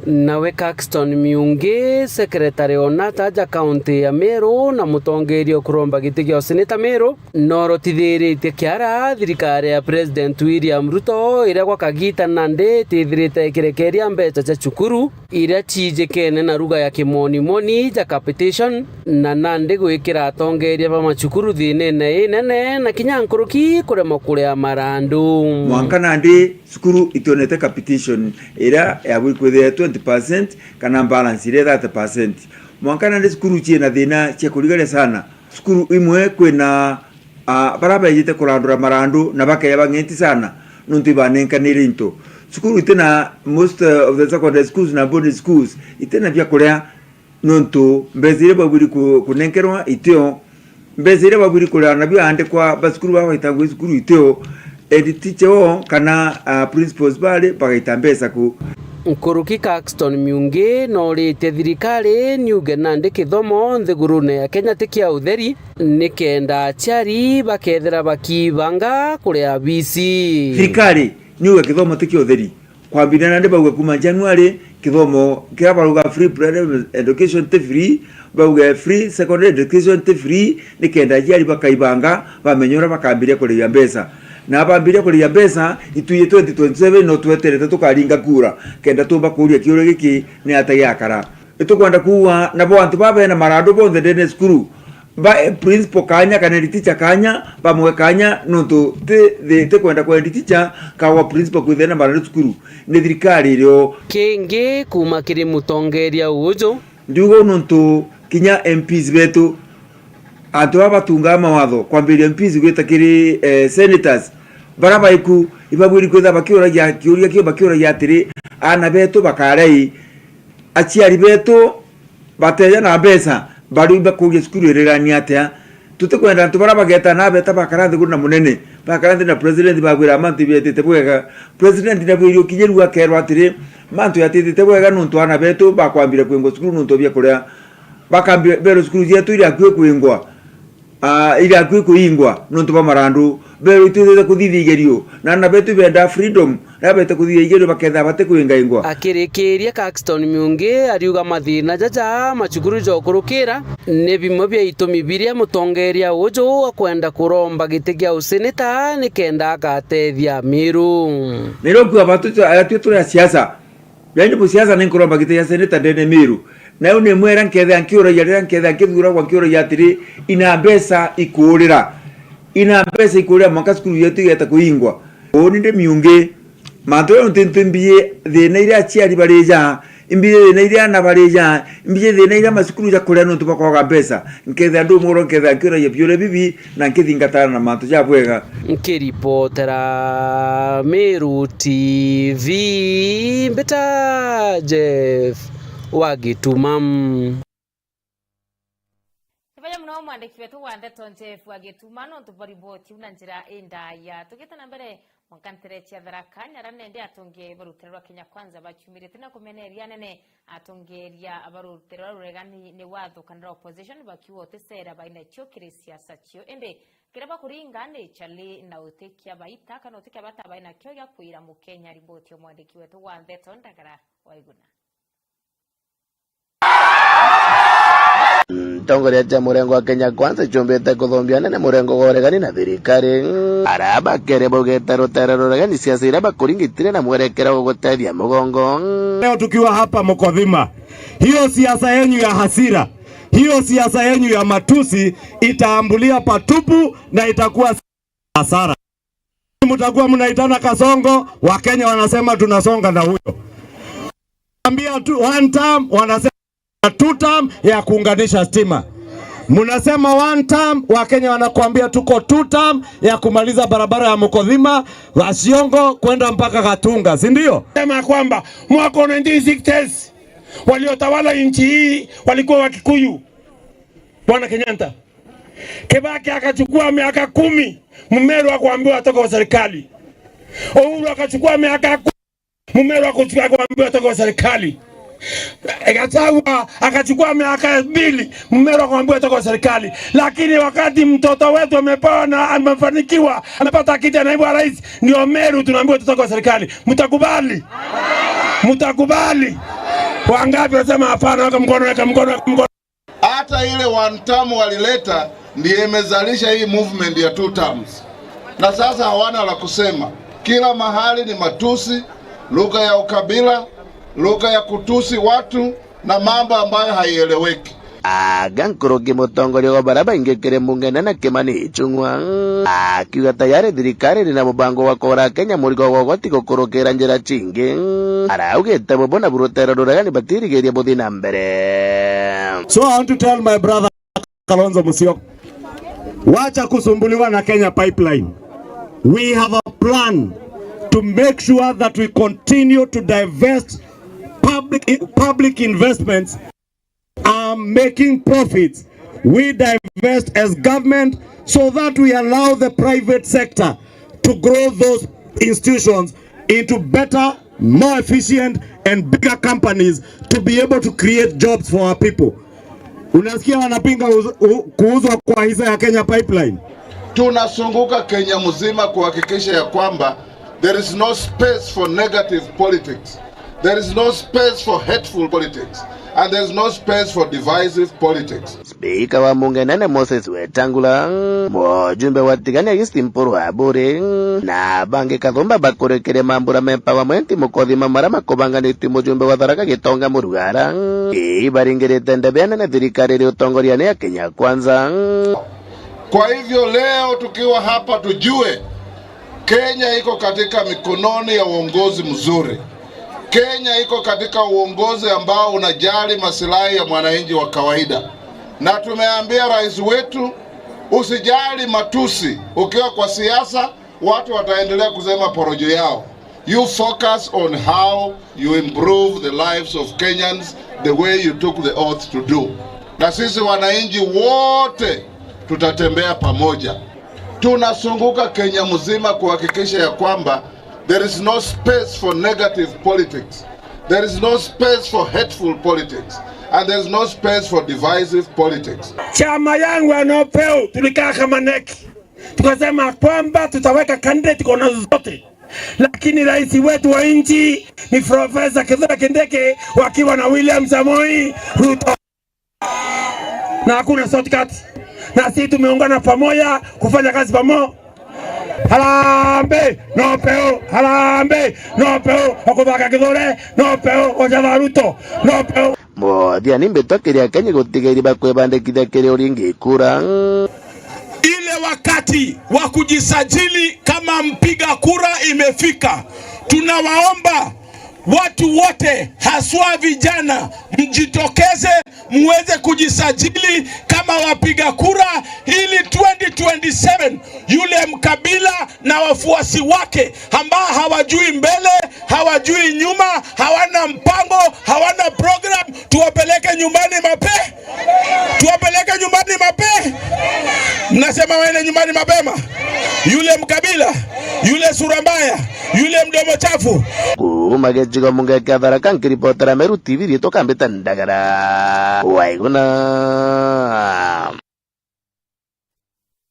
Nawe Caxton Miungi, secretary o nata ja kaunti ya Meru na mutongeria ukuromba giti gia useneta Meru, norotithiritie kiara thirikari ya President William Ruto, iria gwa kagita nandi itithirite ikirekeria mbeca cia cukuru iria ciijikene na ruga ya kimonimoni ja capitation, na nandi gwikira atongeria ba macukuru thinene inene na kinya nkuruki kuremwa kuria marandu. Mwanka nandi cukuru itionete capitation iria yabwiri kwithira twenty percent kana balance iria thirty percent. Mwanka nandi cukuru ciina thina cia kurigaria sana. Cukuru imwe kwina, ah, baria bejite kurandura marandu na bakeya bang'enti sana nontu ibanenkanire into. Cukuru itina, most, eh, of the secondary schools na boarding schools itina bia kuria nontu mbeca iria babwiri ku-, kunenkerwa itio. Mbeca iria babwiri kuria nabio aandikwa ba cukuru baba baitagwa cukuru itio, head teacher o kana, ah, principals bari bagaita mbeca ku. Nkuruki Caxton Miungi nooritie thirikari niuge nandi kithomo nthigurune ya Kenya ti kia utheri, nikenda aciari bakethira bakibanga kuria fees. Thirikari niuge kithomo ti kia utheri. Kwambiriria nandi bauga kuuma January, kithomo kiria barauga free primary education ti free, bauga free secondary education ti free, nikenda aciari bakaibanga, bamenya uria bakambiria kurihia mbeca. Na bambiria kurihia mbeca, itwi twenty twenty-seven no tweterete tukaringa kura, kenda tuumba kuuria kiuria giki ni atia giakara. Itukwenda kuuga nabo antu baa bena marandu bonthe ndene ya cukuru, ba, eh, principal kanya kana head teacher kanya, bamwe kanya, nontu ti, ti, ti kwenda kwa head teacher kagwa principal kwithira na marandu cukuru, ni thirikari irio. Kingi kuuma kiri mutongeria uju. Ndiuga uu nontu kinya M Ps betu, antu baa batungaa mawatho, kwambiria M Ps gwita kiri, eh, senators, baria baiku, ibabwiri kwithira bakiuragia kiuria kiu, bakiuragia atiri, aana betu bakaria i? Aciari betu bateja na mbeca, bari bakuuria cukuru irirania atia? Tutikwenda antu baria bageta na beta bakara nthiguru na munene, bakara nthi na president, bagwira mantu ibietite bwega. President nabwiri ukinyiru akerwa atiri, mantu yatitite bwega nontu aana betu bakwambire kwingwa cukuru nontu bia kuria. Bakambi-, berwa cukuru cietu iri akui kwingwa. Ah, iri akui kuingwa nontu bwa marandu. Berwa itwithite kuthithia igerio, na aana betu benda freedom, riria bete kuthithia igerio bakethira bati kuingaingwa. Akirikiria, Caxton Miungi ariuga mathina jaja macukuru jokurukira ni bimwe bia itumi biria mutongeria uju akwenda kuromba giti gia useneta nikenda agatethia Miru. Nirokua batu tu-, atwi turi a siasa. Yaani busiasa ni nkuromba giti gia seneta ndene Miru. Na riu ni mwera nkethira nkiuragia, riria nkethira nkithuragwa nkiuragia atiri, ina mbeca ikuurira? Ina mbeca ikuurira mwanka cukuru yetu igeta kuingwa? Uuni ndi Miungi. Mantu jau nti nti mbiji thina iria aciari barija, imbiji thina iria aana barija, imbiji thina iria macukuru jakuria nontu bwa kwaga mbeca. Nkethira ndi umwe uria nkethira nkiuragia biuria bibi, na nkithingatana na mantu ja bwega. Nkiripotera Meru T V, mbita Jeff wa Gituma. Ni baja muno mwandiki wetu wa ndeto Jeff wa Gituma, nontu bwa riboti iu na njira indaya. Tugite na mbere, mwanka ntere cia Tharaka, Nyara nende atongeria ba rutere rwa Kenya Kwanza baciumirite na kumeneria anene atongeria ba rutere rwa ruregani ni watho kana rwa opposition, bakiuga uti cera bainacio kiri siasa cio. Indi kiria bakuringa ni chali na uti kia baita kana uti kia bata bainakio gia kwira Mukenya. Riboti ya mwandiki wetu wa ndeto Ndagara Waiguna. Ntongoria cia murengo wa Kenya Kwanza icumbite kuthumbia anene murengo gwa uregani na thirikari. Aria bakere baugite rutere ruregani siasa iria bakuringitire na mwerekera wa gutethia mugongo. Leo tukiwa hapa Mkodhima, hiyo siasa yenyu ya hasira, hiyo siasa yenyu ya matusi itaambulia patupu na itakuwa hasara. Mtakuwa mnaitana Kasongo, Wakenya wanasema tunasonga na huyo. Ambia tu one term, wanasema two term ya kuunganisha stima. Mnasema one term, Wakenya wanakuambia tuko two term ya kumaliza barabara ya Mkodhima, Gaciongo kwenda mpaka Gatunga, si ndio? Sema kwamba mwaka wa nineteen sixties waliotawala nchi hii walikuwa Wakikuyu. Bwana Kenyatta. Kibaki akachukua miaka kumi, Mmeru akuambiwa atoke kwa serikali. Uhuru akachukua miaka kumi, Mmeru akuchukua, akuambiwa atoke kwa serikali. Gachagua akachukua miaka mbili, Meru akamwambia toka serikali. Lakini wakati mtoto wetu amepewa na amefanikiwa, amepata kiti ya naibu wa rais, ndio Meru tunaambiwa tutoka serikali. Mtakubali? Mtakubali? Wangapi wasema hapana? Weka mkono, weka mkono, weka mkono. Hata ile one term walileta ndiye imezalisha hii movement ya two terms, na sasa hawana la kusema. Kila mahali ni matusi, lugha ya ukabila, lugha ya kutusi watu na mambo ambayo haieleweki. Aga nkuruki mutongoria wa baria baingi kiri mbunge nene Kimani Ichung'wa akiuga tayari thirikari iri na mubango wa kugura Kenya murigo gwa ugoti gukurukira njira cingi. Araugite bubu na burutero ruregani batirigiria buthi na mbere. So I want to tell my brother Kalonzo Musyoka, wacha kusumbuliwa na Kenya Pipeline. We have a plan to make sure that we continue to divest public, public investments are making profits. We divest as government so that we allow the private sector to grow those institutions into better, more efficient and bigger companies to be able to create jobs for our people. Unasikia wanapinga uz-, u-, kuuzwa kwa hisa ya Kenya Pipeline. Tunasunguka Kenya mzima kuhakikisha ya kwamba there is no space for negative politics. There is no space for hateful politics. And there is no space for divisive politics. Spika wa mbunge nene Moses Wetangula, mujumbe wa Tigania East Mpuru Aburi, na bangi kathumba bakurikire mambura mepagwa mwenti mukothima maria makubanganitue mujumbe wa Tharaka Gitonga Murugara, ibaringirite ndebe nene thirikari iri utongoria ni ya Kenya Kwanza. Kwa hivyo leo tukiwa hapa tujue Kenya iko katika mikononi ya uongozi mzuri. Kenya iko katika uongozi ambao unajali masilahi ya mwananchi wa kawaida. Na tumeambia rais wetu, usijali matusi. Ukiwa kwa siasa, watu wataendelea kusema porojo yao. You focus on how you improve the lives of Kenyans the way you took the oath to do. Na sisi wananchi wote tutatembea pamoja. Tunasunguka Kenya mzima kuhakikisha ya kwamba there is no space for negative politics. There is no space for hateful politics. And there is no space for divisive politics. Chama yangu ya Nopeu tulikaa kama neki. Tukasema kwamba tutaweka candidate kona zote. Lakini rais wetu wa nchi ni Profesa Kithure Kindiki wakiwa na William Samoei Ruto. Na hakuna shortcut. Na sisi tumeungana pamoja kufanya kazi pamoja. Harambee, Nopeu, harambee, Nopeu, okubaka Kithure, Nopeu, ojaba Ruto, Nopeu. Muthiani mbitwa kiri Akenya gutigeri bakwibandikithia kiri uringi kura. Ile wakati wa kujisajili kama mpiga kura imefika. Tunawaomba watu wote, haswa vijana, mjitokeze muweze kujisajili kama wapiga kura, ili twenty twenty-seven yule mkabila na wafuasi wake ambao hawajui mbele, hawajui nyuma, hawana mpango, hawana program, tuwapeleke nyumbani mape-, tuwapeleke nyumbani mape-, mnasema waende nyumbani mapema? Yule mkabila, yule sura mbaya, yule mdomo chafu. Kuuma gicigo mbunge kia Tharaka, nkiripotera Meru T V, riitwa Kambita Ndagara Waiguna.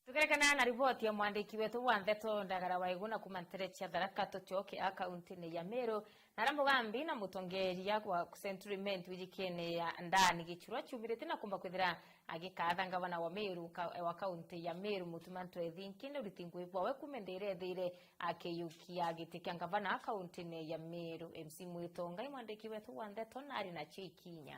Tukirekana na riboti ya mwandiki wetu wa ndeto Ndagara Waiguna kuuma ntere cia Tharaka, tucoke a kaunti-ini ya Meru, na aria mugambi na mutongeria wa Century Mint wijikene ya ndani Gichurwa ciumiritie na kumba kwithira agikatha ngavana wa Meru ka-, wa kaunti ya Meru Mutuma Ntwethinki ni uriti ngugi bwawe kuuma ndira ethire akiyukia giti kia ngavana kaunti-ini ya Meru. M C Mwitongai mwandiki wetu wa ndeto nari na cio ikinya.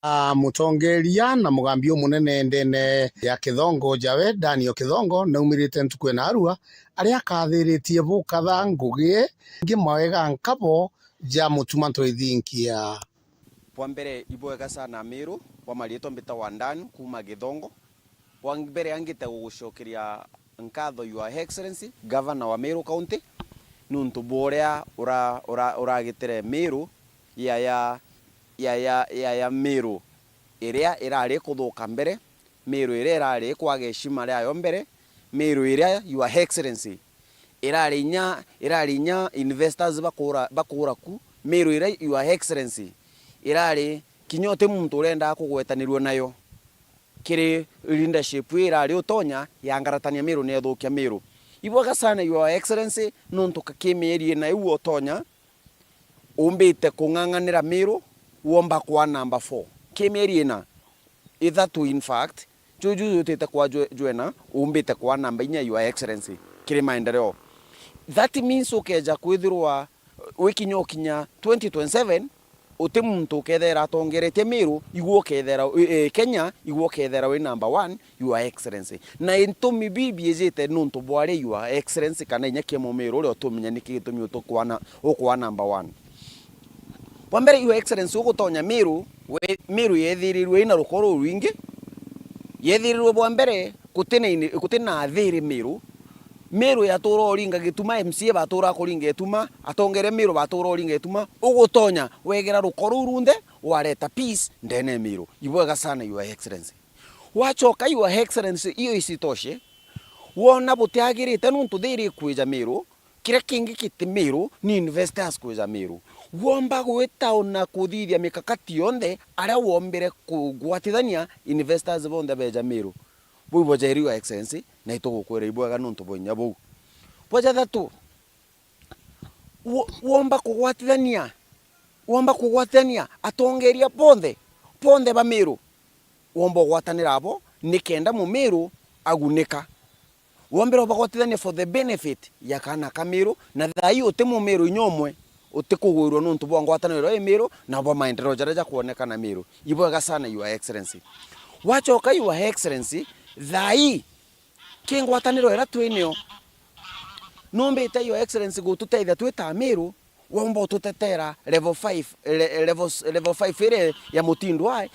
A, mutongeria na mugambi umunene ndene ya Kithongo jawe, Daniel Kithongo, naumirite ntuku ya narua, aria akathiritie bukatha ngugi ingi mawega nkabo ja Mutuma Ntwethinkia. Bwa mbere, ibwega sana Meru, bwa mariitwa mbitagwa Dan kuuma Githongo. Bwa mbere, angite gugucokeria nkatho, Your Excellency, Governor wa Meru County, niuntu bwa uria ura-, ura-, uragitire Meru ya, ya, ya, ya, ya, ya Meru iria irari kuthuka mbere, Meru iria irari ikwaga heshima riayo mbere, Meru iria, Your Excellency, irari inya, irari inya investors bakura, bakura ku, Meru iria, Your Excellency, irari kinya uti muntu urendaa kugwetanirua nayo kiri leadership ii irari utonya yangaratania Meru na ithukia Meru. Ibwega sana, Your Excellency, nontu ka-, ki mieri ina iu utonya, umbite kung'ang'anira Meru, womba kwa number four. Ki mieri ina, ithatu in fact, juju jutite kwa jwe-, jwena, umbite kwa namba inya, Your Excellency, kiri maendeleo. That means ukeja kwithirwa wikinya ukinya twenty twenty-seven, uti muntu ukethera atongeretie Meru, igwe ukethera, e, e, Kenya, igwe ukethera wi number one, Your Excellency. Na intumi bibi ijite nuntu bwa ri, Your Excellency, kana inya kia Mumiru uria utumenya niki gitumi utukwana, ukwa number one. Bwa mbere, Your Excellency, ugutonya Meru, we, Meru yethirirwe ina rukoro rwingi, yethirirwe bwa mbere guti na ini-, guti na athiri Meru. Meru yatura uringa gituma, M C A batura kuringa gituma, atongeria Meru batura uringa gituma, ugutonya wegera rukoro runthe, wareta peace ndene ya Meru. Ibwega sana, Your Excellency. Wachoka, Your Excellency, iyo isitoshe, wona butiagirite nuntu thiri ikwija Meru, kiria kingi giti Meru ni investors kwija Meru. Womba gwita ona kuthithia mikakati yonthe aria wombire kugwatithania investors bonthe beja Meru. Buu ibwejeri, Your Excellency, na itugukwira ibwega nuntu bwa inya buu. Bwa jathatu, wo-, womba kugwatithania, womba kugwatithania atongeria bonthe, bonthe ba Meru, womba ugwatanira abo nikenda Mumiru agunika. Wombire ubagwatithania for the benefit ya kaana ka Meru, na thaa ii uti Mumiru inya umwe utikugwirua nuntu bwa ngwataniro iria i Meru na bwa maendeleo jaria jakwonekana Meru. Ibwega sana, Your Excellency. Wachoka, Your Excellency, thaa ii ki ngwataniro iria twinayo, numbite, Your Excellency, gututethia twi ta Meru, womba ututetera level five, le-, level, level five iria ya Mutindwa,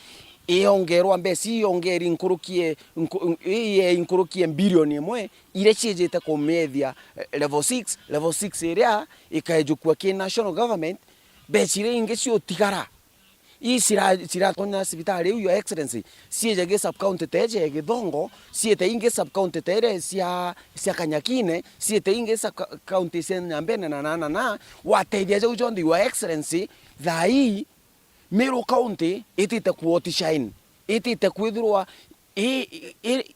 iongerwa mbeca, iyongeri nkuruki e, nku-, iye inkuruki e bilioni imwe, iria ciijite kumiethia, eh, level six, level six iria ikejukua ki national government, mbeca iria ingi ciutigara. Ii cira-, ciratonya cibitari iu, Your Excellency, ciije gi sub county teje Githongo, ciite ingi sub county tere cia, cia Kanyakine, ciite ingi sub co-, county cia Nyambene na, na, na, na, watethia jau jonthe, Your Excellency, thaa ii Meru County itite ku outshine, itite kwithirwa i, i, i,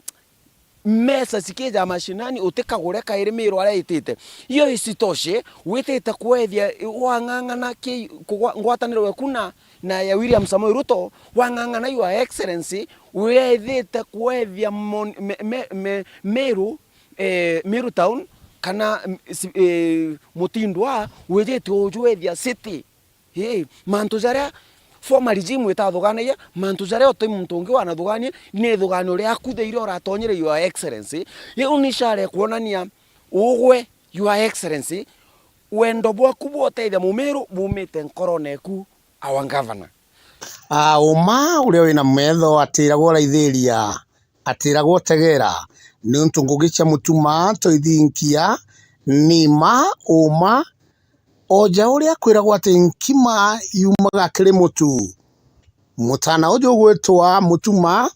mesa cikija mashinani, utikagure kairi Meru aria itite. Iyo isitoshe, witite kwethia, wang'ang'ana ki, kugwa-, ngwataniro eku na, na ya William Samoei Ruto, wang'ang'ana, Your Excellency, wethite kwethia mon-, me, me, me, Meru, eh, Meru Town, kana, mm, si-, eh, Mutindwa, wijite ujwethia city. Ii, mantu jaria former regime itathuganagia, mantu jaria uti muntu ungi wanathugania, ni ithuganio riaku thaa iria uratonyire, Your Excellency. Riu ni ishara ya kwonania ugwe, Your Excellency, wendo bwaku bwa utethia Mumiru bumite nkorone eku, our governor. A, uma uria wina metho atiragwo raithiria, atiragwo tegera, niuntu ngugi cia mutuma toithinkia, ni ma, uma, o ja uria kwiragwo ati nkima yumaga kiri mutu. Mutana uju ugwitwa Mutuma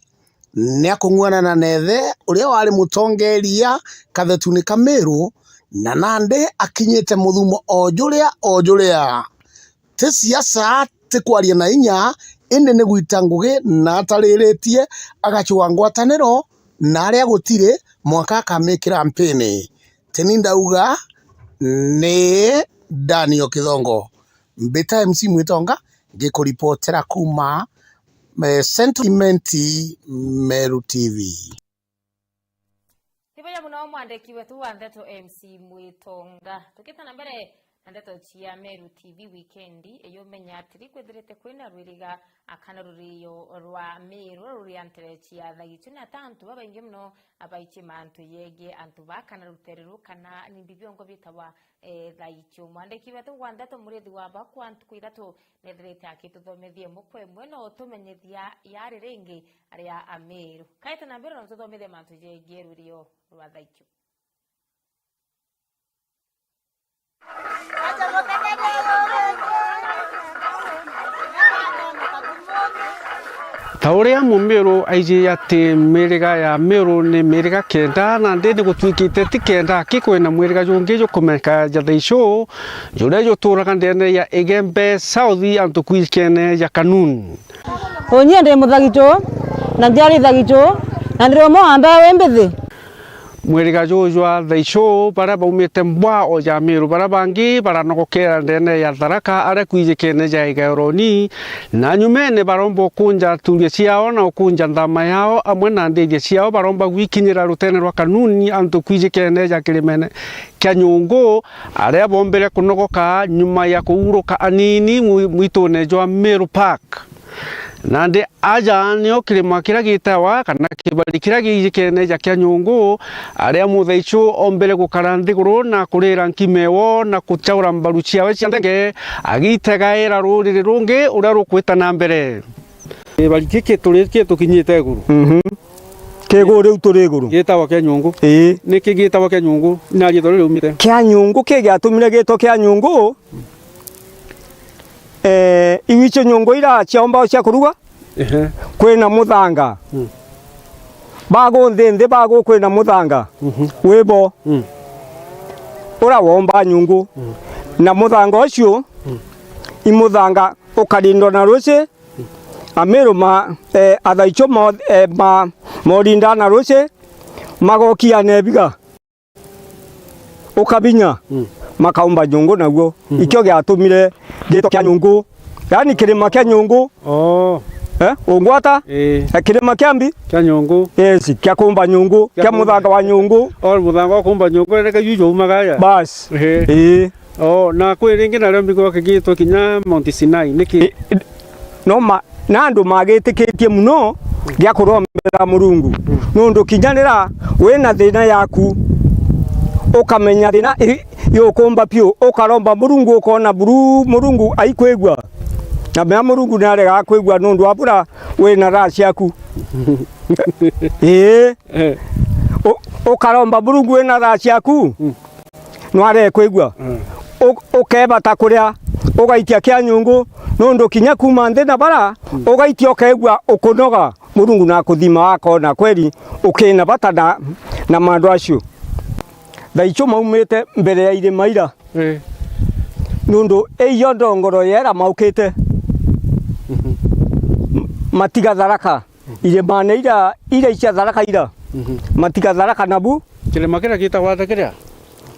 niakung'uanana na ithe uria wari mutongeria kathetuni ka Meru, na nandi akinyite muthumo o juria o juria. Ti siasa, ti kwaria na inya, indi ni gwita ngugi na atariritie agacua ngwataniro na aria gutiri mwanka akamikira mpini. Ti ni ndauga, ni Daniel Kithongo. Mbita M C Mwitonga, ngikuripotera kuuma, eh, Central Imenti, Meru T V. Ni bwega muno mwandiki wetu wa ndeto M C Mwitonga. Tukita na mbere na ndeto cia Meru T V wikendi, iyumenya atiri kwithirite kwina rwiriga kana rurio rwa Meru ruri antere cia thagichu, na ata antu babaingi muno abaichi mantu yegie antu ba kana rutere ru kana ni mbibiongo bitawa, eh, thagichu. Mwandiki wetu wa ndeto Murithi wa Bakwa ntuku ithatu nethirite akituthomethia imwe kwa imwe na utumenyithia yari ringi aria Ameru. Kaite na mbere na ututhomethia mantu jegie rurio rwa thagichu. Ta uria Mumiru aiji ati miriga ya Miru ni miriga kenda, nandi ni gutuikite ti kenda, ki kwina mwiriga jungi jukumenyeka ja Thaichu, juria juturaga ndene ya Igembe South, antu kwijikene ja Kanuni. Unyie ndi Muthagichu, na njiari Thagichu, na ndiri umwe wa mbewe mbithi. Mwiriga juju jwa Thaichu, baria baumite mbwa o ja Miru, baria bangi baranogokera ndene ya Tharaka, aria kwijikene ja Igaoroni, na nyumene baromba ukunja turia ciao na ukunja nthama yao, amwe na ndithia ciao, baromba gwikinyira rutene rwa Kanuni, antu kwijikene ja kirimene kia Nyungu, aria bombire kunogoka nyuma ya kuuruka anini mwi-, mwitune jwa Miru Park. Nandi aja nio kirima kiria gitawa, kana kibari kiria gijikene ja kia Nyungu, aria Muthaichu ombire gukara nthiguru na kurira nkime wo na kuchaura mbaru ciawe cia ndege, agitegaira ruriri rungi uria rukwita na mbere. Kibari giki turi kio tukinyite iguru. Mhm. Ki iguru riu turi iguru. Gitawa kia Nyungu. Ii. Niki gitawa kia Nyungu? Na riitwa riu riumite? Kia Nyungu ki giatumire gitwa kia Nyungu? Eh, iu icio nyungu iria ciomba cia kuruga, ehe, kwina muthanga. Mm. Bagu nthi nthi, bagu kwina muthanga. Mhm. Wibo. Mm. Uria womba nyungu. Mm. Na muthanga ucio, mm, i muthanga ukarindwa na ruci, Amiru ma, eh, Athaichu mo, eh, ma, morinda na ruci, magokia na ibiga. Ukabinya, mm, makaumba nyungu naguo. Mhm. Ikio giatumire gitwa kia Nyungu. Yaani kirima kia Nyungu. Oh. Eh, ungwata? Ii. Eh, kirima kia mbi? Kia Nyungu. Yes, kia kumba nyungu, kia kia kumba. Muthanga wa nyungu. Oh, muthanga wa kumba nyungu, reke juju umaga ya. Bas. Ehe. Ii. Oh, na kwi ringi nario mbigwa kigitwa kinya Mount Sinai, niki? I-, i-, no ma, na andu magitikitie muno gia kurombera Murungu. Nundu kinya rira wina thina yaku, ukamenya thina i-, yukumba piu, ukaromba Murungu, ukona buru Murungu aikwigua. Na mea Murungu niaregaa kwigua nundu wa bura wina thaa ciaku. Ii. Eh. U-, ukaromba Murungu wina thaa ciaku. Mm. Nware kwigua. Mm. U-, ukebata kuria, ugaitia kia nyungu, nundu kinya kuuma nthi na bara, mm, ugaitia ukaigua ukunoga, Murungu nakuthima akona kweri ukina bata na, na mandu acio. Thaichu maumite mbere ya irima ira. Eh. Nundu iyo ndongoro yera maukite. Mhm. M-, matiga Tharaka. Irimane ira, ira icia Tharaka ira. Mhm. Matiga Tharaka nabu. Kirima kiria gitagwa atia kiria?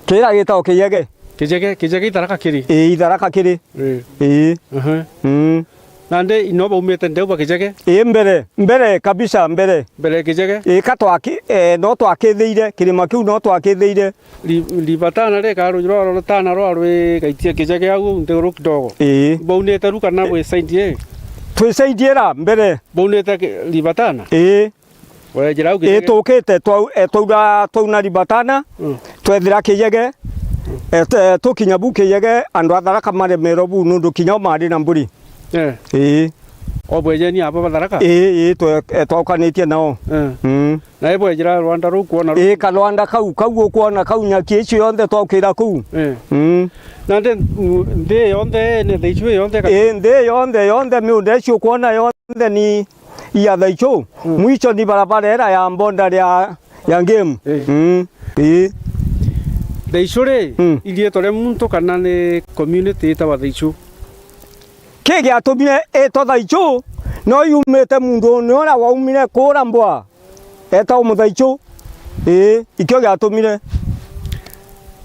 Kiria gitagwa Kijege. Kijege, Kijege i Tharaka kiri? Ii, i Tharaka kiri. Ii. Ii. Aha. Mm. Nandi ino baumite ndeu ba Kijege? Ii, mbere, mbere kabisa, mbere. Mbere ya Kijege? Ii, ka twaki-, eh, no twakithiire, kirima kiu no twakithiire. Ri-, ribatana rika ruju rwa rutana rwa rwi gaitia Kijege au nthiguru kidogo. Ii. Baunite ru kana bwi side ii? Twi side ira mbere. Baunite ki-, ribatana? Ii. Wejira au Kijege? Ii, tukite twau-, eh, twaura, twauna ribatana, mm, twethira Kijege, eh, t-, eh, tukinya bu Kijege, andu a Tharaka maremero bu nundu kinya o mari na mburi. Eh. Ii. O bwejeni aba ba Tharaka? Ii, ii, twe-, eh, twaukanitie nao. Eh. Mm. Na ibwejira rwanda ruu kwona ruu? Ii, karwanda kau, kau ukwona kau, nyaki icio yonthe twaukira kuu. Eh. Mm. Nandi, u-, nthi yonthe, ni Thaichu yonthe ka- Ii, nthi yonthe, yonthe, miunda icio ukwona yonthe ni ya Thaichu. Mm. Mwicho ni barabara ira ya mbonda ria ya game. Eh. Mm. Ii. Thaichu ri, mm, iriitwa ria muntu kana ni community itagwa Thaichu? Ki giatumire itwa Thaichu, no yumite muntu ni uria waumire kura mbwa, etagwa Muthaichu. Ii, ikio giatumire.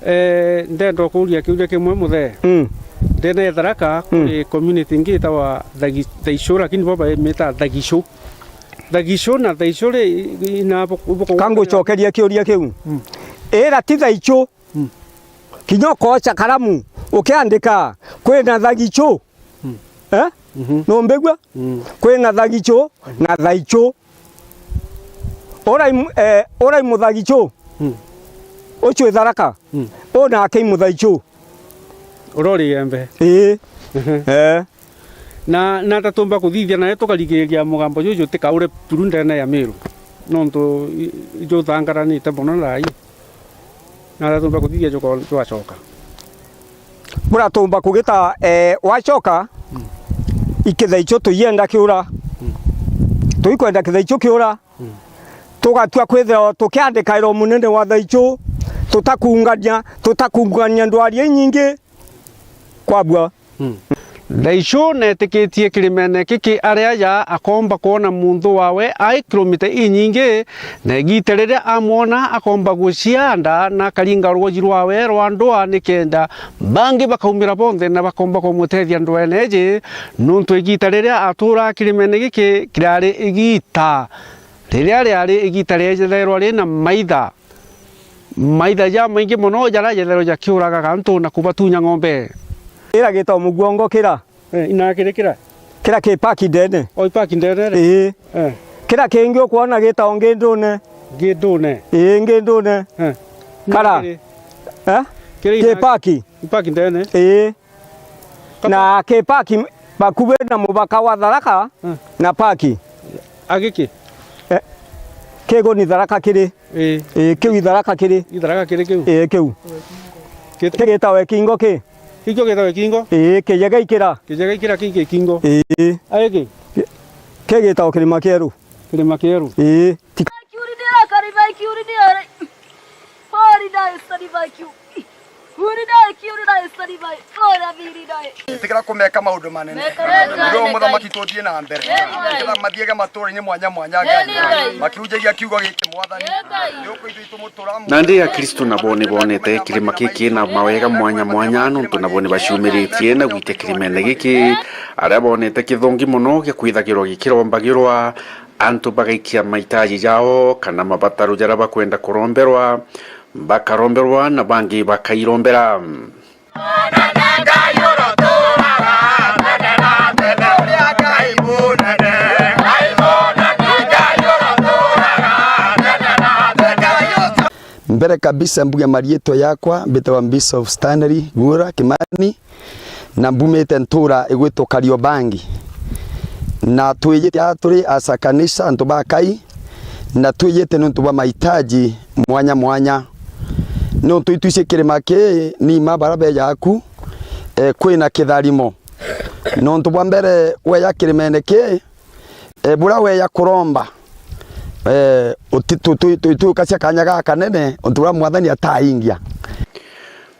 Eh, ndenda kuuria kiuria kimwe, muthee. Mm. Ndene ya Tharaka, mm, kuri community ingi itagwa Thagi-, Thaichu, lakini bo bamita Thagichu. Thagichu na Thaichu ri, i-, i-, ina bu-, bu-, Ka ngucokerie kiuria kiu. Mm. Ira ti Thaichu. Mm. Kinya ukoca karamu, ukiandika, kwina Thagichu. Mm. Eh? Mhm. Numbigua? Mm. Kwina Thagichu na Thaichu. Urai mu-, eh, urai Muthagichu. Mm. Ucio i Tharaka. Mm. U nake i Muthaichu. Uria uri Igembe. Ii. Mhm. Eh. Na, na ata tumba kuthithia nayo tukarigiriria mugambo juju utikaure buru ndene ya Miru? Nontu i-, i-, juthangaranite mono na rai. Na ata tumba kuthithia juko-, jwacoka? Buria tumba kugita, eh, wacoka, mm, i Kithaichu tuienda kiura. Mm. Tuikwenda Kithaichu kiura. Mm. Tugatua kwithirwa tukiandikairwa munene wa Thaichu, tutakungania, tutakungania ndwari inyingi kwabua. Mm. Thaichu neetikitie kirimene giki ari aja akoomba kwona munthu waawe ai kilomita inyingi, na igiita riria amwona akoomba gucianda na akaringa rwoji rwaawe rwa ndwaa nikenda bangi bakaumira bonthe na bakoomba kumutethia ndweene iji, nuntu igiita riria atuuraa kirimene giki kiraari igiita riria riari igiita riejethairwa ri na maitha. Maitha jamaingi mono jaria jethairwa jakiuraga antu na kubatunya ng'ombe. Kira gitao muguongo kira. Eh, ina kiri kira? Kira ki paki ndene. O ipaki ndene ri? Ii. Eh. Kira kingi ukwona gitao ngindune. Ngindune? Ii, ngindune. Eh. Kara. Kiri? Eh? Kiri ki ina paki? Ipaki ndene? Ii. Na ki paki bakubi na mubaka wa Tharaka. Hmm. Na paki. Agiki? Eh, kigu ni Tharaka kiri. Ii. Ii, kiu i Tharaka kiri. I Tharaka kiri kiu? Ii, kiu. Ki- Kigitawe kingo ki? Kikio gitawe kingo? Ii, kijega ikira. Kijega ikira ki ki kingo? Ii. Agiki? Ki- Kigitawe kirima kieru. Kirima kieru. Ii. Ti- Kiuri ni akari bai kiuri ni ari. Pori na estari bai kiu. Uri nae, kiuri nae, sari nae, ora thiri nae. Tikira kumeka maundu manene. Meka, meka, ndio muthamaki tuthie na mbere. Very good. Tikira mathiage maturaine mwanya mwanya, Ngai. Very good. Makiunjagia kiugo giki, Mwathani. Very good. Ndio kwa ithuĩ tũmũtũra. Nandi Akristo nabo ni bonete kirima giki na mawega mwanya mwanya, nontu nabo ni baciumiritie na gwitia kirimene giki, aria bonete kithongi mono gia kwithagirwa gikirombagirwa, antu bagaikia mahitaji jao kana mabataro jaria bakwenda kuromberwa. Bakaromberwa na bangi bakairombera. Mbere kabisa mbuge marietwa yakwa mbitagwa Bishop Stanley Gura Kimani. Na mbumite ntura igwitwa Kariobangi, na twijite aa turi as a kanisa, antu ba Kai, na twijite niuntu bwa mahitaji mwanya mwanya. Niuntu itwici kirima kii ni ima bara beja aku, eh, kwina kitharimo. Niuntu bwa mbere weja kirimene kii, eh, buria weja kuromba, eh, uti-, tu-, tu-, tu-, tukacia kanya gakanene, untu buria Mwathani ataingia.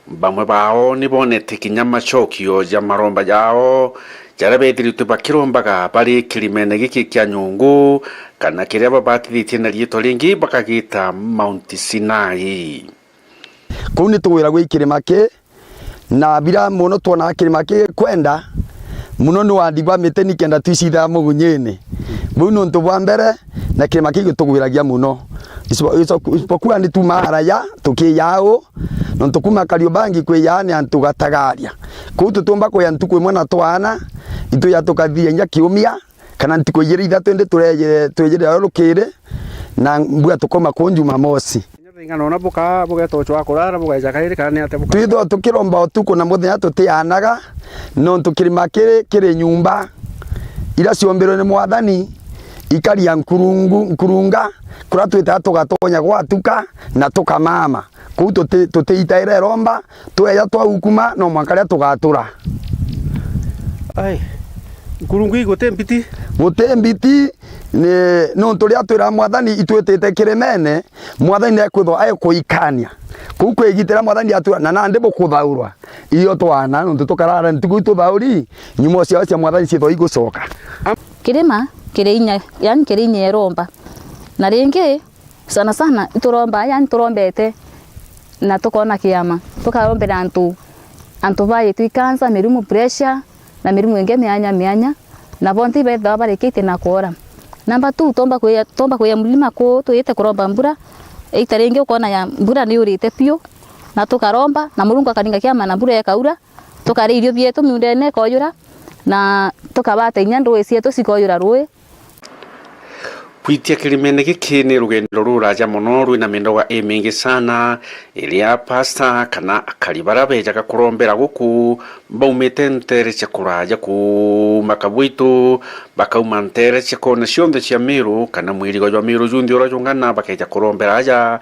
Bamwe bao ni bonete kinya macokio ja maromba jao, jaria beethiritwe bakirombaga bari kirimene giki kia nyungu, kana kiria babatithitie na riitwa ringi bakagita Mount Sinai. Kuu ni tugwiragua i kirima ki, na biria mono twonaga kirima ki kwenda mono ni wandi bwa miti nikenda twicithaga mugunyine. Buu ni untu bwa mbere, na kirima kiu gitugwiragia mono. Isipo-, isipo-, isipokuwa ni tuumaa araya, tukiiyaa uu, nontu kuuma Kariobangi kwiyaa ni antu gatagaria. Kuu tutiumba kwija ntuku imwe na twaana, itwija tukathiria inya kiumia, kana ntuku ijiri ithatu indi turejire, twijire o rukiri, na mbua tukauma kuu Jumamosi. Ringana na buka, bugeta ucho wa kurara, bugaeja kairi, kana ni atia buka? Twithagwa tukiromba utuku na muthenya tutianaga, nontu kirima kiri kiri nyumba iria ciombirwe ni Mwathani, ikaria nkurungu, nkurunga, kuria twitaga tugatonya gwatuka na tukamama. Kuu tuti-, tutiitaira iromba, tweja twaukuma no mwanka riria tugatura. Ai, nkurungu ii guti mbiti? Guti mbiti, ni, nontu riria twiraga Mwathani itwitite kirimene, Mwathani nekwithwa aikuikania. Kuu kwigitira Mwathani atua, na nandi bukuthaurwa. Iyo twana, nontu tukarara ntuku ituthauri, nyumo ciao cia Mwathani ciithwa igucoka. Kirima kiri inya, yani kiri inya iromba. Na ringi, sana sana, ituromba, yani turombete na tukona kiama. Tukarombera antu, antu baitwi cancer, mirimu, pressure, na mirimu ingi mianya mianya, na bonthe ibethagwa barikitie na kwora. Number two, twomba kwia, twomba kwia mulima kuu, twiyite kuromba mbura, iita ringi ukona ya mbura ni yurite piu, na tukaromba, na Murungu akaringa kiama na mbura ikaura, tukaria irio bietu miundene ikoyura, na tukabata inya ndui cietu cikoyura rui. Kwitia kirimene giki ni rugendo ruraja mono rwina mindoga imingi sana, iria pasta kana akari baria bejaga kurombera guku baumite ntere cia kuraja kuuma Kabwitu, bakauma ntere cia kona cionthe cia Meru kana mwirigo jwa Meru junthe uria jung'ana bakeja kurombera aja,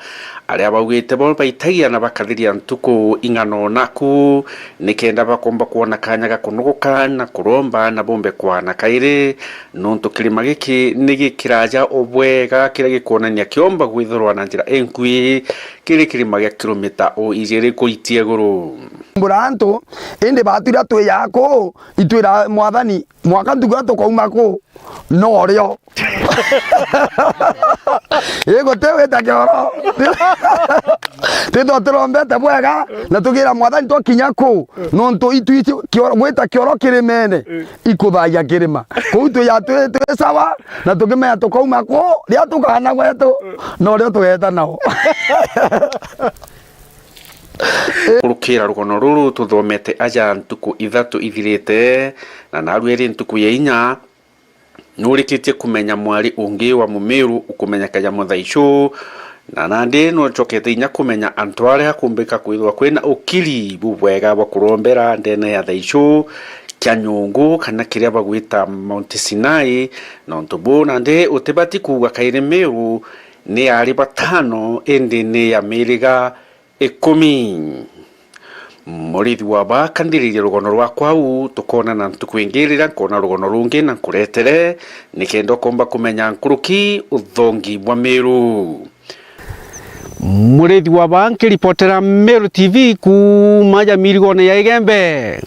aria baugite bo baitagia na bakathiria ntuku ing'ana unaku, nikenda bakomba kwona kanya ga kunogoka na kuromba na bombe kwana kairi, nontu kirima giki ni gikiraja o bwega kiria gikwonania kiomba gwithirwa na njira inkui kiri kirima gia kilomita o ijiri kuitia iguru. Mbura antu, indi batu iria twijaga kuu, itwira Mwathani, mwaka ntuku tukauma kuu, norio. Ii, guti wita kioro. Twithwa turombete bwega, na tugira Mwathani twakinya kuu, nontu itwiji kioro, gwita kioro kirimene, ikuthagia kirima. Kuu twija twi, twi sawa, na tukimenya tukauma kuu, ria tukaana gwetu, norio tugeeta nao. Kurukira rugono ruru tuthomete aja ntuku ithatu ithirite, na narua iri ntuku ya inya, nurikitie kumenya mwari ungi wa Mumiru ukumenyeka ja Muthaicu, na nandi nucokete inya kumenya antu aria kumbika kwithirwa kwina ukiri bubwega bwa kurombera ndene ya Thaicu kia nyungu, kana kiria bagwita Mount Sinai. Nontu buu nandi utibati kuuga kairi Miru ni ari batano, indi ni ya miriga ikumi. Murithi wa ba kanthiririe rugono rwakwa uu, tukoonana ntuku ingi riria nkoona rugono rungi na nkuretere, nikenda ukomba kumenya nkuruki uthongi bwa Miru. Murithi wa ba nkiripotera Miru T V kuuma ja mirigone ya Igembe.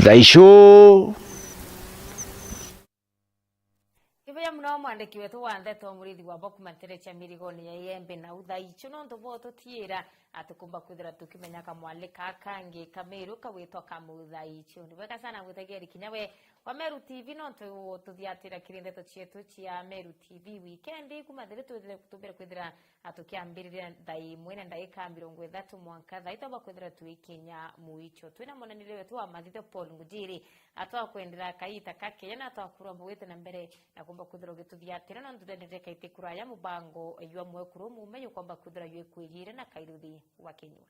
Thaicu. Kibuya muno mwandiki wetu wa ndeto, Murithi wa Boku, mantere cia mirigone ya Iembe na Uthaichu, nontu bwo tutiira atukumba kwithira tukimenya kamwali ka kangi ka Miru kagwitwa ka Muthaichu. Ni bwega sana gwitegeri kinya we wa Meru T V, nontu tuthiatira kiri ndeto cietu cia Meru T V wikendi, kuma thiri twithire, tumbire kwithira a, tukiambiriria thaa imwe na ndaika mirongo ithatu mwanka thaa itatu bakwithira twikinya mwicho. Twina munenire wetu wa mathitho Paul Ngujiri, atwakwendera kaita kakeya na atwakuromba gwite na mbere na kumba kwithira ugituthiatira, nontu ndendete kaiti kuraya mubango jwa mwekuru mume jukomba kwithira jwikwigire na kairuthi wa kinyua.